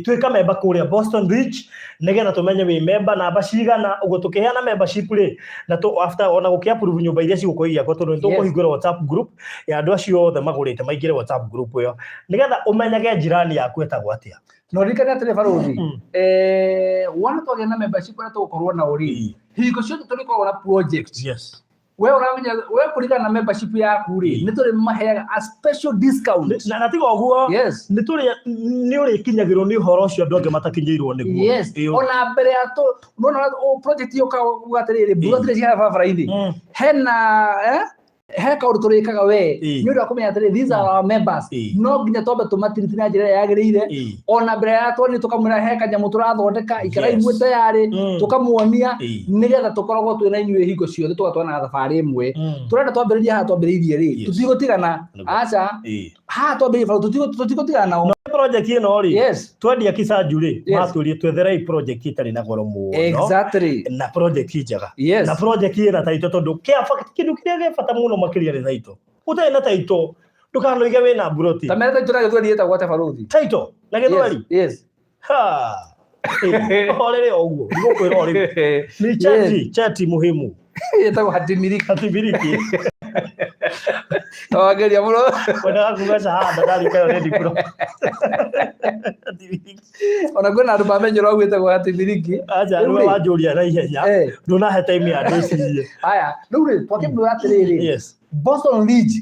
Tuĩka member kũrĩa Boston Ridge nĩgetha tũmenye wĩ member namba cigana ũguo. Tũkĩheana membership rĩ, na tũ after ona gũkĩ approve nyũmba iria cigũkorwo igĩakwo, tondũ nĩ tũkũhingũra WhatsApp group ya andũ acio othe magũrĩte maingĩre WhatsApp group ĩyo nĩgetha ũmenyage njirani yaku etagwo atĩa. No ririkane atĩrĩ, barũthi, wona twagĩa na membership ũrĩa tũgũkorwo nao rĩ, hingo ciothe tũrĩkoragwo na project, we ũramenya we kũringana na membership yaku rĩ, nĩ tũrĩ maheaga a special discount. Na tiga ũguo, nĩ tũrĩ nĩ ũrĩkinyagĩrwo nĩ ũhoro ũcio andũ angĩ matakinyĩirwo nĩguo. Ona mbere ya tũ nona project yũka uga atĩrĩrĩ, mbura tirĩ ciana barabara-inĩ, hena he kaũndũ tũrĩkaga we nĩ ũndũ wa kũmenya atĩrĩ, these are our members. No nginya twambe tũmatiriti na njĩra ĩrĩa yagĩrĩire. Ona mbere ya twani tũkamwĩra he kanyamũ tũrathondeka, ikarai mwĩ tayarĩ, tũkamuonia nĩgetha tũkoragwo twĩ na inyuĩ hingo ciothe, tũgatwarana thabarĩ ĩmwe. Tũrenda twambĩrĩrie haha twambĩrĩirie rĩ, tũtigũtigana. Aca, haha twambĩrĩirie barũ tũtigũtigana nao. Project ĩno rĩ, twendia Kisanju rĩ, matwĩrie twetherei project ĩtarĩ na goro mũno na project njega na project ĩna title, tondũ kĩa kĩndũ kĩrĩa gĩ bata mũno makĩria nĩ title. Ũtarĩ na title ndũkanoige wĩna mburoti. Ta mere title na Gĩthweri ĩtagwo atĩa, barũthi? Title na Gĩthweri? Yes. Ha, horere o ũguo ndigũkwĩra o rĩu nĩ cheti, cheti muhimu. Ĩtagwo hatimiliki. Hatimiliki. Wageria mũno. Wendaga kuga shahada ndarikana nĩ diploma. Hatimiliki. Ona kwĩna andũ mamenyera ũguo ĩtagwo hatimiliki. Acha. Rĩu rĩu rĩ, wanjũria na ihenya, ndũnahe time ya ndĩcirie. Haya, rĩu rĩ, twakĩmwĩra atĩrĩrĩ, Boston Ridge,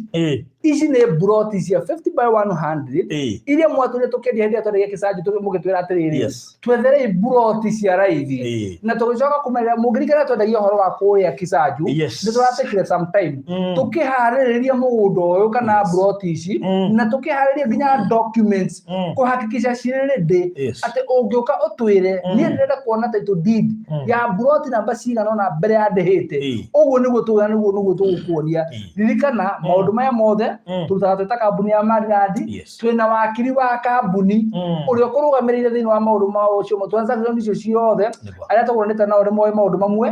ici nĩ mburoti cia 50 by 100 iria mwatũrire tũkĩendia hĩndĩ ĩrĩa twendagia Kĩsanju, mũgĩtwĩra atĩrĩrĩ, twetherei mburoti cia raithi. Na tũgĩcoka kũmerera, mũngĩririkana twendagia ũhoro wa kũrĩa Kĩsanju, nĩ tũratekire some time tũkĩharĩrĩria mũgũnda ũyũ kana mburoti ici, na tũkĩharĩria nginya documents kũhakikisha cirĩ ready, atĩ ũngĩũka ũtwĩre, niĩ ndĩrenda kuona title deed ya mburoti namba cigana ũna mbere ya ndĩhĩte, ũguo nĩguo tũgĩa nĩguo tũgũkuonia. Ririkana maũndũ maya mothe tũrutaga twĩ ta kambuni ya Marirandi. Twĩna wakiri wa kambuni ũrĩa ũkũrũgamĩrĩire thĩinĩ wa maũndũ ma ũcio, transaction icio ciothe. Arĩa tũgũranĩte nao nĩ moĩ maũndũ mamwe.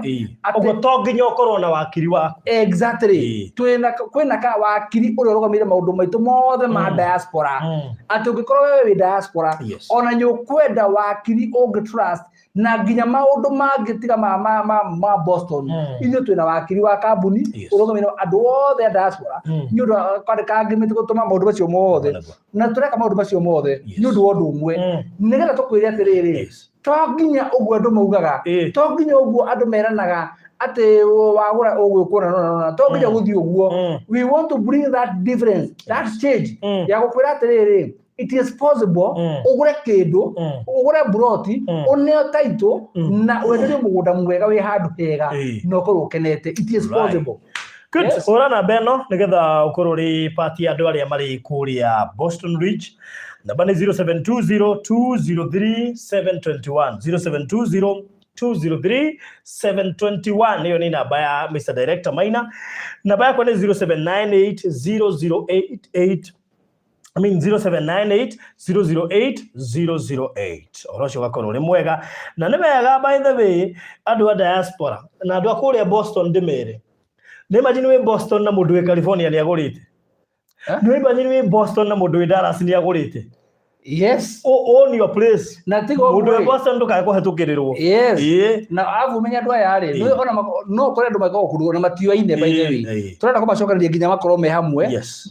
Ũguo to nginya ũkorwo na wakiri waku. Exactly. Twĩna kwĩna ka wakiri ũrĩa ũrũgamĩrĩire maũndũ maitũ mothe ma diaspora, atĩ ũngĩkorwo wewe wĩ diaspora, ona nĩ ũkwenda wakiri ũngĩ trust na nginya maũndũ mangĩ tiga ma Boston, ithuĩ twĩna wakiri wa kambuni ũrũgamĩrĩire andũ othe a diaspora nĩ ũndũ wa kwandĩka agreement, gũtũma maũndũ macio mothe. Na tũreka maũndũ macio mothe nĩ ũndũ wa ũndũ ũmwe, nĩgetha tũkwĩre atĩrĩrĩ, to nginya ũguo andũ maugaga, to nginya ũguo andũ meranaga atĩ wagũra ũgwĩkwo na na to nginya gũthiĩ ũguo. We want to bring that difference, that change ya gũkwĩra atĩrĩrĩ, it is possible ũgũre kĩndũ, ũgũre mburoti, ũneo title na wenderio mũgũnda mwega wĩ handũ hega na ũkorwo ũkenete. It is possible. Good. Hũra namba ĩno nĩgetha ũkorwo ũrĩ part ya andũ arĩa marĩ kũrĩa Boston Ridge. Namba nĩ 0720 203 721, 0720 203 721. Ĩyo nĩ namba ya Mr. Director Maina. Namba yakwa nĩ 0798 0088, I mean 0798 008 008. Ũhoro ũcio ũgakorwo ũrĩ mwega na nĩ wega. By the way, andũ a diaspora na andũ a kũrĩa Boston, ndĩmere nĩ imagine wĩ Boston na mũndũ wĩ California nĩ agũrĩte. Eh? Nĩ imagine wĩ Boston na mũndũ wĩ Dallas nĩ agũrĩte. Own your place. Na tiga Mũndũ ũguo wĩ rĩ, Boston ndũkae kũhetũkĩrĩrwo. Na arabu menya andũ aya rĩ, ona no ũkore andũ makoragwo kũndũ na matioaine, by the way. Tũrenda kũmacokanĩria nginya makorwo me hamwe,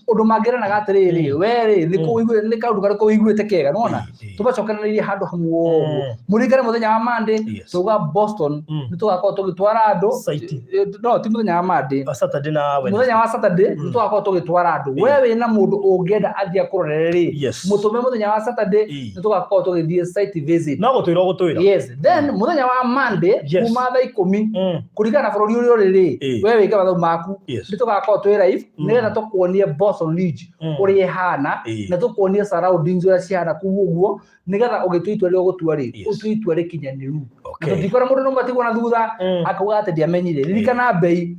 ũndũ mangĩranaga atĩrĩrĩ, we rĩ, nĩ kũ nĩ kaũndũ karĩkũ ũiguĩte kega nĩwona. Tũmacokanĩrĩrie handũ hamwe ũguo. Mũririkane mũthenya wa Monday, tuga Boston, nĩ tũgakorwo tũgĩtwara andũ. Site. No ti mũthenya wa Monday. Saturday na Wednesday. Mũthenya wa Saturday nĩ tũgakorwo tũgĩtwara andũ. We wĩna mũndũ ũngĩenda athiĩ akũrorere rĩ, mũtũme mũthenya wa Saturday, nĩ tũgakorwo tũgĩthiĩ site visit. No gũtwĩra ũgũtwĩra. Yes, then mũthenya wa Monday, kuma thaa 10, kũringana na bũrũri ũrĩa ũrĩ rĩ, we wĩke mathabu maku, nĩ tũgakorwo twĩ live nĩgetha tũkuonie Boston Ridge ũrĩa ĩhana, na tũkuonie surroundings ũrĩa cihana kũu ũguo, nĩgetha ũgĩtua itua rĩrĩa ũgũtua rĩ, ũtue itua rĩkinyanĩru na tũtikwenda mũndũ no matigwo na thutha akauga atĩ ndiamenyire. Ririkana mbei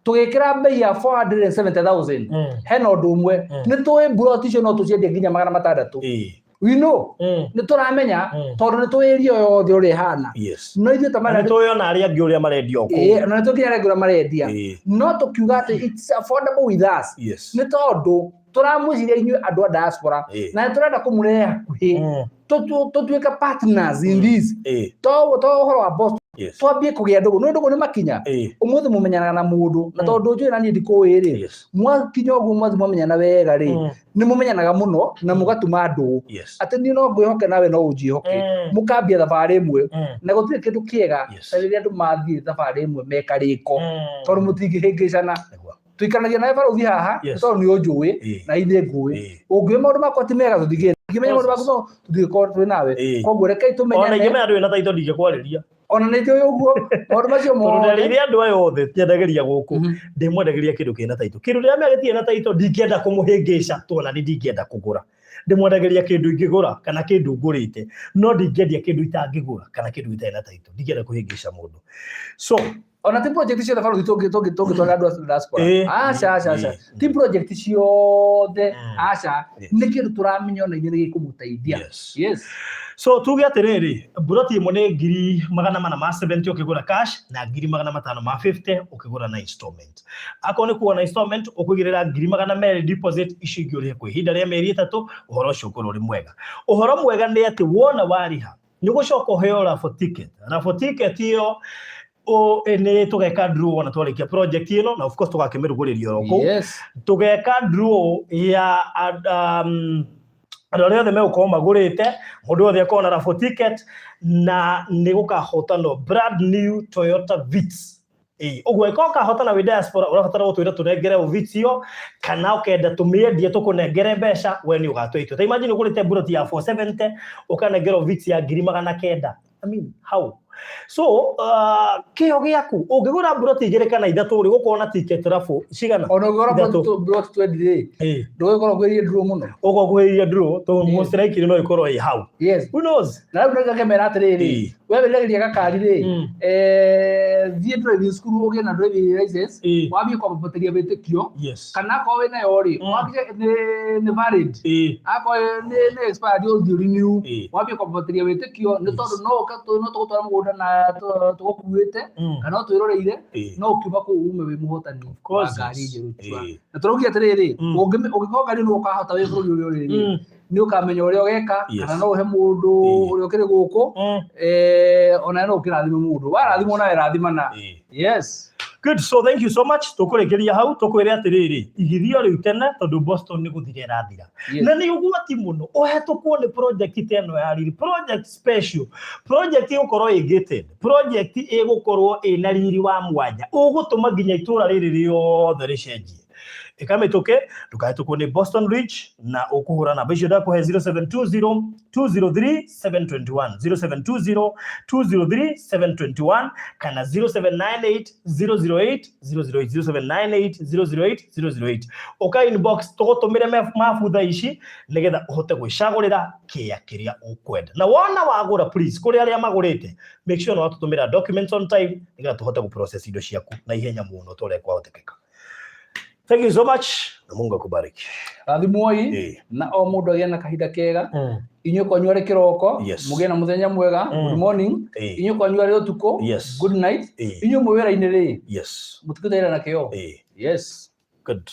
tũgĩkĩra mbei ya 470,000. Hena ũndũ ũmwe, nĩ tũĩ mburoti icio no tũciendie nginya 600. We know, nĩ tũramenya, tondũ nĩ tũĩ area yothe ũrĩa ĩhana. No ithuĩ ta Na nĩ tũĩ ona arĩa angĩ ũrĩa marendia o kũu. Ĩĩ, na nĩ tũĩ nginya arĩa angĩ ũrĩa marendia. No tũkiuga atĩ it's affordable with us nĩ tondũ Tũramwĩciria inyuĩ andũ a diaspora na nĩ tũrenda kũmũrehe hakuhĩ, tũtuĩke partners in this. To ũhoro wa Boston, twambie kũgĩa ndũgũ. Nĩ ndũgũ nĩ makinya. Ũmũthĩ mũmenyanaga na mũndũ, na tondũ njũĩ na niĩ ndikũĩ rĩ, mwakinya ũguo mwathi mwamenyana wega rĩ, nĩ mũmenyanaga mũno na mũgatuma ndũgũ, atĩ niĩ no ngwĩhoke nawe no ũnjĩhoke, mũkambia thabarĩ ĩmwe. Na gũtirĩ kĩndũ kĩega ta rĩrĩa andũ mathiĩ thabarĩ ĩmwe mekarĩko, tondũ mũtingĩhĩngĩcana. Tũikaranagia nawe barũthi haha, tondũ nĩ ũnjũĩ na niĩ ngũĩ. Ũngĩũĩ maũndũ makwa ti mega, tũtingĩ ngĩmenya maũndũ maku tũtingĩkorwo twĩ nawe. Koguo rekei Ona tũmenyane. Ingĩmenya ndũrĩ na taito, ndingĩkwarĩria. Ona nĩ njũĩ ũguo maũndũ macio Tondũ mothe. ndarĩire andũ aya othe tiendagĩria gũkũ, ndĩmwendagĩria kĩndũ kĩna taito. Kĩndũ ndĩramenya gĩtirĩ na taito, ndingĩenda kũmũhĩngĩca, tondũ nani ndingĩenda kũgũra. Ndĩmwendagĩria kĩndũ ingĩgũra kana kĩndũ ngũrĩte, no ndingĩendia kĩndũ itangĩgũra kana kĩndũ gĩtarĩ na taito. Ndingĩenda kũhĩngĩca mũndũ. So Ona ti project ciothe, barũthi, tũngĩtwara andũ a diaspora. Aca, aca, aca, ti project ciothe. Aca. Nĩ kĩndũ tũramenya ona inyuĩ nĩ gĩkũmũteithia. Yes. So tuge atĩrĩrĩ, mburoti ĩmwe nĩ 470,000 ũkĩgũra cash na 550,000 ũkĩgũra na installment. Akorwo nĩ kũgũra na installment, ũkũigĩrĩra 200,000 deposit, icio ingĩ ũrĩhe kwa ihinda rĩa mĩeri 3. Ũhoro ũcio ũkorwo ũrĩ mwega. Ũhoro mwega nĩ atĩ wona warĩha, nĩ ũgũcoka ũheo raffle ticket. Raffle ticket ĩyo nĩ tũgeka draw ona twarĩkia project ĩno, na of course tũgakĩmĩrugũrĩria oro kũu. Tũgeka draw ya andũ arĩa othe megũkorwo magũrĩte. Mũndũ wothe akorwo na raffle ticket, na nĩ gũkahotanwo brand new Toyota Vitz. Ũguo ĩkorwo ũkahotana wĩ diaspora, ũrabatara gũtwĩra tũnengere Vitz ĩyo, kana ũkenda tũmĩendie tũkũnengere mbeca, we nĩ ũgatua itua. Ta imagine ũgũrĩte mburoti ya 470, ũkanengerwo Vitz ya 900,000. I mean, how? So kĩo gĩaku ũngĩgũra mburoti igĩrĩ kana ithatũ rĩ, gũkorwo na ticket raffle cigana? Ona ũngĩgũra Ithatũ. Plot 20 rĩ, ndũgũkorwo kwĩrie draw mũno. Ũguo kuhĩrĩria draw tondũ mũciraikiri no ĩkorwo ĩ hau. Who knows? Na rĩu nĩngakĩmera atĩrĩrĩ, we wĩriragĩria gakari rĩ, thiĩ driving school ũgĩe na driving license, wambie kwambatĩria wĩtĩkio, kana akorwo wĩ nayo rĩ, wambie nĩ valid, akorwo nĩ expired, ũthiĩ renew, wambie kwambatĩria wĩtĩkio, nĩ tondũ no ũke no tũgũtwara mũgũnda na tũgũkuĩte, kana no twĩroreire, no ũkiuma kũu ume wĩ mũhotani wa ngari njerũ cua. Na tũraugia atĩrĩrĩ, ũngĩkorwo ngari nĩ ũkahota wĩ bũrũri ũrĩa ũrĩ rĩ, nĩ ũkamenya ũrĩa ũgeka, kana no ũhe mũndũ ũrĩa ũkĩrĩ gũkũ, ona no ũkĩrathime mũndũ. Warathimwo nawe rathimana. Yes. Good, so thank you so much. Tũkũrĩkĩria hau tũkwĩre atĩrĩrĩ, igithio rĩu tene, tondũ Boston nĩ gũthira ĩrathira. Na nĩ ũgwati mũno ũhetũkwo nĩ project ta ĩno ya riri, project special, project ĩgũkorwo ĩ gated, project ĩgũkorwo ĩna riri wa mwanya ũgũtũma nginya itũra rĩrĩ rĩothe rĩcenjie. Ĩka mĩtũkĩ ndũkahĩtũkwo nĩ Boston Ridge, na ũkũhũra namba icio ndakũhe, 0720 203 721, 0720 203 721, kana 0798 008 008, 0798 008 008. Ũka inbox tũgũtũmĩre mabu thaa ici nĩgetha ũhote gwĩcagũrĩra kĩĩa kĩrĩa ũkwenda. Na wona wagũra, please, kũrĩ arĩa magũrĩte, make sure nĩ watũtũmĩra documents on time nĩgetha tũhote gũprocess indo ciaku na ihenya mũno ta ũrĩa kwahotekeka. Thank you so much na Mungu akubariki. Rathimwoi, na o mũndũ agĩe na kahinda kega. Inyuĩ kwanyu arĩ kĩroko, mũgĩe na mũthenya mwega, good morning. Inyuĩ kwanyu arĩ ũtukũ, good night. Inyuĩ mwĩ wĩra-inĩ rĩ, mũtikũteire na kĩo. Yes. Good.